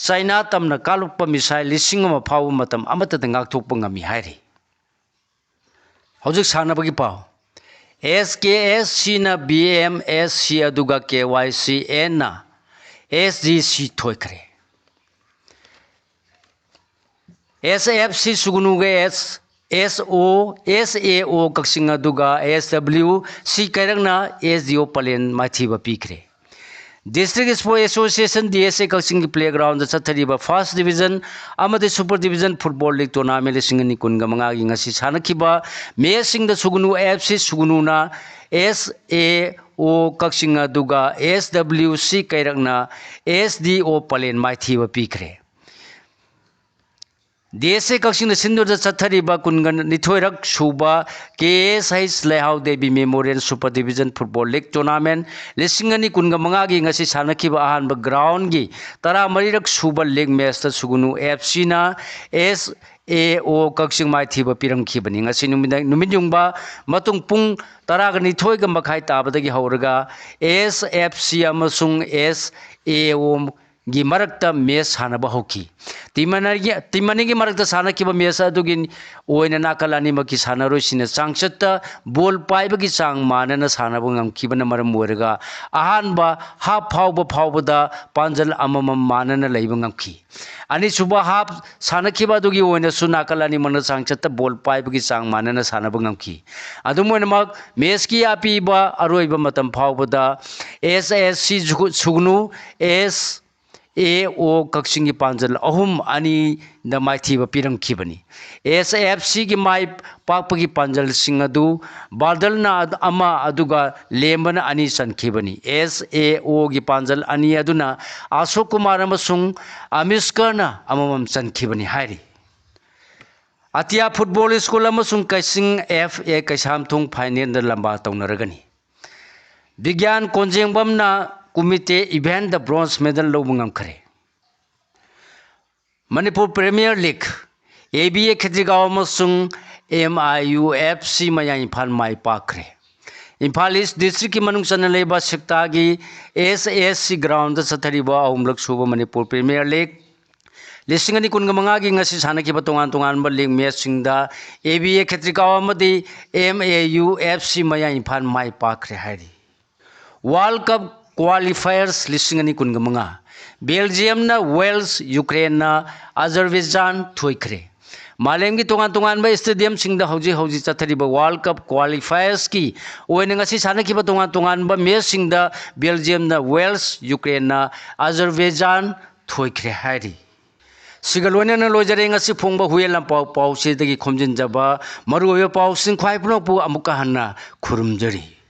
ꯆꯥꯏꯅꯥ ꯇꯝꯅ ꯀꯥꯞꯂꯛꯄ missile ꯂꯤꯁꯤꯡ ꯑꯃ ꯐꯥꯎꯕ ꯃꯇꯝ ꯑꯃꯠꯇꯗ ꯉꯥꯛꯊꯣꯛꯄ ꯉꯝꯃꯤ ꯍꯥꯏꯔꯤ꯫ ꯍꯧꯖꯤꯛ ꯁꯥꯟꯅꯕꯒꯤ ꯄꯥꯎ꯫ S K S Cꯅ B M S C ꯑꯗꯨꯒ K Y C Nꯅ S G C ꯊꯣꯏꯈ꯭ꯔꯦ꯫ S F C ꯁꯨꯒꯅꯨꯒ S, S O, S A O ꯀꯛꯆꯤꯡ ꯑꯗꯨꯒ S W C ꯀꯩꯔꯛꯅ S D O plan ꯃꯥꯏꯊꯤꯕ ꯄꯤꯈ꯭ꯔꯦ꯫ District Sports Association, D S A ꯀꯛꯆꯤꯡꯒꯤ playgroundꯗ ꯆꯠꯊꯔꯤꯕ first division ꯑꯃꯗꯤ super division football league tournament ꯂꯤꯁꯤꯡ ꯑꯅꯤ ꯀꯨꯟꯒ ꯃꯉꯥꯒꯤ ꯉꯁꯤ ꯁꯥꯟꯅꯈꯤꯕ matchꯁꯤꯡꯗ ꯁꯨꯒꯅꯨ F C ꯁꯨꯒꯅꯨꯅ S A O ꯀꯛꯆꯤꯡ ꯑꯗꯨꯒ S W C ꯀꯩꯔꯛꯅ S D O plan ꯃꯥꯏꯊꯤꯕ ꯄꯤꯈ꯭ꯔꯦ꯫ ꯗꯤ ꯑꯦꯁ ꯑꯦ ꯀꯛꯆꯤꯡꯅ ꯁꯤꯟꯗꯨꯅ ꯆꯠꯊꯔꯤꯕ ꯀꯨꯟꯒ ꯅꯤꯊꯣꯏꯔꯛ ꯁꯨꯕ ꯀꯦ ꯑꯦꯁ ꯍꯩꯁ ꯂꯩꯍꯥꯎ Devi memorial super division football league tournament ꯂꯤꯁꯤꯡ ꯑꯅꯤ ꯀꯨꯟꯒ ꯃꯉꯥꯒꯤ ꯉꯁꯤ ꯁꯥꯟꯅꯈꯤꯕ ꯑꯍꯥꯟꯕ ꯒ꯭ꯔꯥꯎꯟꯒꯤ ꯇꯔꯥꯃꯔꯤꯔꯛ ꯁꯨꯕ ꯂꯤꯒ ꯃꯦꯆꯇ ꯁꯨꯒꯨꯅꯨ ꯑꯦꯐ ꯁꯤꯅ ꯑꯦꯁ ꯑꯦ ꯑꯣ ꯀꯛꯆꯤꯡ ꯃꯥꯏꯊꯤꯕ ꯄꯤꯔꯝꯈꯤꯕꯅꯤ꯫ ꯉꯁꯤ ꯅꯨꯃꯤꯗꯥꯡ, ꯅꯨꯃꯤꯠ ꯌꯨꯡꯕ ꯃꯇꯨꯡ ꯄꯨꯡ ꯇꯔꯥꯒ ꯅꯤꯊꯣꯏꯒ ꯃꯈꯥꯏ ꯇꯥꯕꯗꯒꯤ ꯍꯧꯔꯒ ꯑꯦꯁ ꯑꯦꯐ ꯁꯤ ꯑꯃꯁꯨꯡ ꯑꯦꯁ ꯑꯦ ꯑꯣ ꯒꯤ ꯃꯔꯛꯇ ꯃꯦꯆ ꯁꯥꯟꯅꯕ ꯍꯧꯈꯤ꯫ ꯇꯤꯝ ꯑꯅꯤꯒꯤ, ꯇꯤꯝ ꯑꯅꯤꯒꯤ ꯃꯔꯛꯇ ꯁꯥꯟꯅꯈꯤꯕ ꯃꯦꯆ ꯑꯗꯨꯒꯤ ꯑꯣꯏꯅ ꯅꯥꯀꯜ ꯑꯅꯤꯃꯛꯀꯤ ꯁꯥꯟꯅꯔꯣꯏꯁꯤꯡꯅ ꯆꯥꯡꯆꯠꯇ ꯕꯣꯜ ꯄꯥꯏꯕꯒꯤ ꯆꯥꯡ ꯃꯥꯟꯅꯅ ꯁꯥꯟꯅꯕ ꯉꯝꯈꯤꯕꯅ ꯃꯔꯝ ꯑꯣꯏꯔꯒ ꯑꯍꯥꯟꯕ ꯍꯥꯞ ꯐꯥꯎꯕ ꯐꯥꯎꯕꯗ ꯄꯥꯟꯖꯜ ꯑꯃꯃꯝ ꯃꯥꯟꯅꯅ ꯂꯩꯕ ꯉꯝꯈꯤ꯫ ꯑꯅꯤꯁꯨꯕ ꯍꯥꯞ ꯁꯥꯟꯅꯈꯤꯕ ꯑꯗꯨꯒꯤ ꯑꯣꯏꯅꯁꯨ ꯅꯥꯀꯜ ꯑꯅꯤꯃꯛꯅ ꯆꯥꯡꯆꯠꯇ ꯕꯣꯜ ꯄꯥꯏꯕꯒꯤ ꯆꯥꯡ ꯃꯥꯟꯅꯅ ꯁꯥꯟꯅꯕ ꯉꯝꯈꯤ꯫ ꯑꯗꯨꯝ ꯑꯣꯏꯅꯃꯛ, ꯃꯦꯆꯀꯤ ꯑꯄꯤꯕ ꯑꯔꯣꯏꯕ ꯃꯇꯝ ꯐꯥꯎꯕꯗ ꯑꯦꯁ ꯑꯦꯁ ꯁꯤ ꯁꯨꯒꯅꯨ ꯑꯦꯁ ꯑꯦ ꯑꯣ ꯀꯛꯆꯤꯡꯒꯤ ꯄꯥꯟꯖꯜ ꯑꯍꯨꯝ ꯑꯅꯤꯗ ꯃꯥꯏꯊꯤꯕ ꯄꯤꯔꯝꯈꯤꯕꯅꯤ꯫ ꯑꯦꯁ ꯑꯦꯐ ꯁꯤꯒꯤ ꯃꯥꯏ ꯄꯥꯛꯄꯒꯤ ꯄꯥꯟꯖꯜꯁꯤꯡ ꯑꯗꯨ ꯕꯥꯗꯜꯅ ꯑꯃ ꯑꯗꯨꯒ ꯂꯦꯝꯕꯅ ꯑꯅꯤ ꯆꯟꯈꯤꯕꯅꯤ꯫ ꯑꯦꯁ ꯑꯦ ꯑꯣꯒꯤ ꯄꯥꯟꯖꯜ ꯑꯅꯤ ꯑꯗꯨꯅ ꯑꯁꯣꯛ ꯀꯨꯃꯥꯔ ꯑꯃꯁꯨꯡ ꯑꯃꯤꯁꯀꯔꯅ ꯑꯃꯃꯝ ꯆꯟꯈꯤꯕꯅꯤ ꯍꯥꯏꯔꯤ꯫ ꯑꯇꯤꯌꯥ ꯐꯨꯠꯕꯣꯜ ꯁ꯭ꯀꯨꯜ ꯑꯃꯁꯨꯡ ꯀꯛꯆꯤꯡ ꯑꯦꯐ ꯑꯦ ꯀꯩꯁꯥꯝꯊꯣꯡ ꯐꯥꯏꯅꯦꯜꯗ ꯂꯝꯕꯥ ꯇꯧꯅꯔꯒꯅꯤ꯫ ꯕꯤꯒ꯭ꯌꯥꯟ ꯀꯣꯟꯖꯦꯡꯕꯝꯅ ꯀꯨꯃꯤꯇꯦ ꯏꯚꯦꯟꯗ ꯕ꯭ꯔꯣꯟꯖ ꯃꯦꯗꯜ ꯂꯧꯕ ꯉꯝꯈ꯭ꯔꯦ꯫ Manipur premier league, A B A Khetrigao ꯑꯃꯁꯨꯡ M I U F C ꯃꯌꯥ ꯏꯝꯐꯥꯜ ꯃꯥꯏ ꯄꯥꯛꯈ꯭ꯔꯦ꯫ ꯏꯝꯐꯥꯜ ꯏꯁ ꯗꯤꯁꯇ꯭ꯔꯤꯛꯀꯤ ꯃꯅꯨꯡ ꯆꯟꯅ ꯂꯩꯕ ꯁꯤꯛꯇꯥꯒꯤ ꯑꯦꯁ ꯑꯦꯁ ꯁꯤ ꯒ꯭ꯔꯥꯎꯟꯗ ꯆꯠꯊꯔꯤꯕ ꯑꯍꯨꯝꯂꯛ ꯁꯨꯕ ꯃꯅꯤꯄꯨꯔ ꯄ꯭ꯔꯤꯃꯤꯌꯔ ꯂꯤꯒ ꯂꯤꯁꯤꯡ ꯑꯅꯤ ꯀꯨꯟꯒ ꯃꯉꯥꯒꯤ ꯉꯁꯤ ꯁꯥꯟꯅꯈꯤꯕ ꯇꯣꯉꯥꯟ ꯇꯣꯉꯥꯟꯕ ꯂꯤꯒ ꯃꯦꯆꯁꯤꯡꯗ ꯑꯦ ꯕꯤ ꯑꯦ ꯈꯦꯇ꯭ꯔꯤꯒꯥꯎ ꯑꯃꯗꯤ M A U F C ꯃꯌꯥ ꯏꯝꯐꯥꯜ ꯃꯥꯏ ꯄꯥꯛꯈ꯭ꯔꯦ ꯍꯥꯏꯔꯤ꯫ ꯋꯥꯔꯜ ꯀꯞ ꯀ꯭ꯋꯥꯂꯤꯐꯥꯌꯔꯁ ꯂꯤꯁꯤꯡ ꯑꯅꯤ ꯀꯨꯟꯒ ꯃꯉꯥ, ꯕꯦꯜꯖꯤꯌꯝꯅ ꯋꯦꯜꯁ, ꯌꯨꯀ꯭ꯔꯦꯟꯅ ꯑꯖꯔꯕꯦꯖꯥꯟ ꯊꯣꯏꯈ꯭ꯔꯦ꯫ ꯃꯥꯂꯦꯝꯒꯤ ꯇꯣꯉꯥꯟ ꯇꯣꯉꯥꯟꯕ ꯁ꯭ꯇꯦꯗꯤꯌꯝꯁꯤꯡꯗ ꯍꯧꯖꯤꯛ ꯍꯧꯖꯤꯛ ꯆꯠꯊꯔꯤꯕ ꯋꯥꯔꯜ ꯀꯞ ꯀ꯭ꯋꯥꯂꯤꯐꯥꯌꯔꯁꯀꯤ ꯑꯣꯏꯅ ꯉꯁꯤ ꯁꯥꯟꯅꯈꯤꯕ ꯇꯣꯉꯥꯟ ꯇꯣꯉꯥꯟꯕ ꯃꯦꯆꯁꯤꯡꯗ ꯕꯦꯜꯖꯤꯌꯝꯅ ꯋꯦꯜꯁ, ꯌꯨꯀ꯭ꯔꯦꯟꯅ ꯑꯖꯔꯕꯦꯖꯥꯟ ꯊꯣꯏꯈ꯭ꯔꯦ ꯍꯥꯏꯔꯤ꯫ ꯁꯤꯒ ꯂꯣꯏꯅꯅ ꯂꯣꯏꯖꯔꯦ ꯉꯁꯤ ꯐꯣꯡꯕ ꯍꯨꯏꯌꯦꯟ ꯂꯥꯟꯄꯥꯎ ꯄꯥꯎꯆꯦꯗꯒꯤ ꯈꯣꯝꯖꯤꯟꯖꯕ ꯃꯔꯨꯑꯣꯏꯕ ꯄꯥꯎꯁꯤꯡ꯫ ꯈ꯭ꯋꯥꯏ ꯄꯨꯝꯅꯃꯛꯄꯨ ꯑꯃꯨꯛꯀ ꯍꯟꯅ ꯈꯨꯔꯨꯝꯖꯔꯤ꯫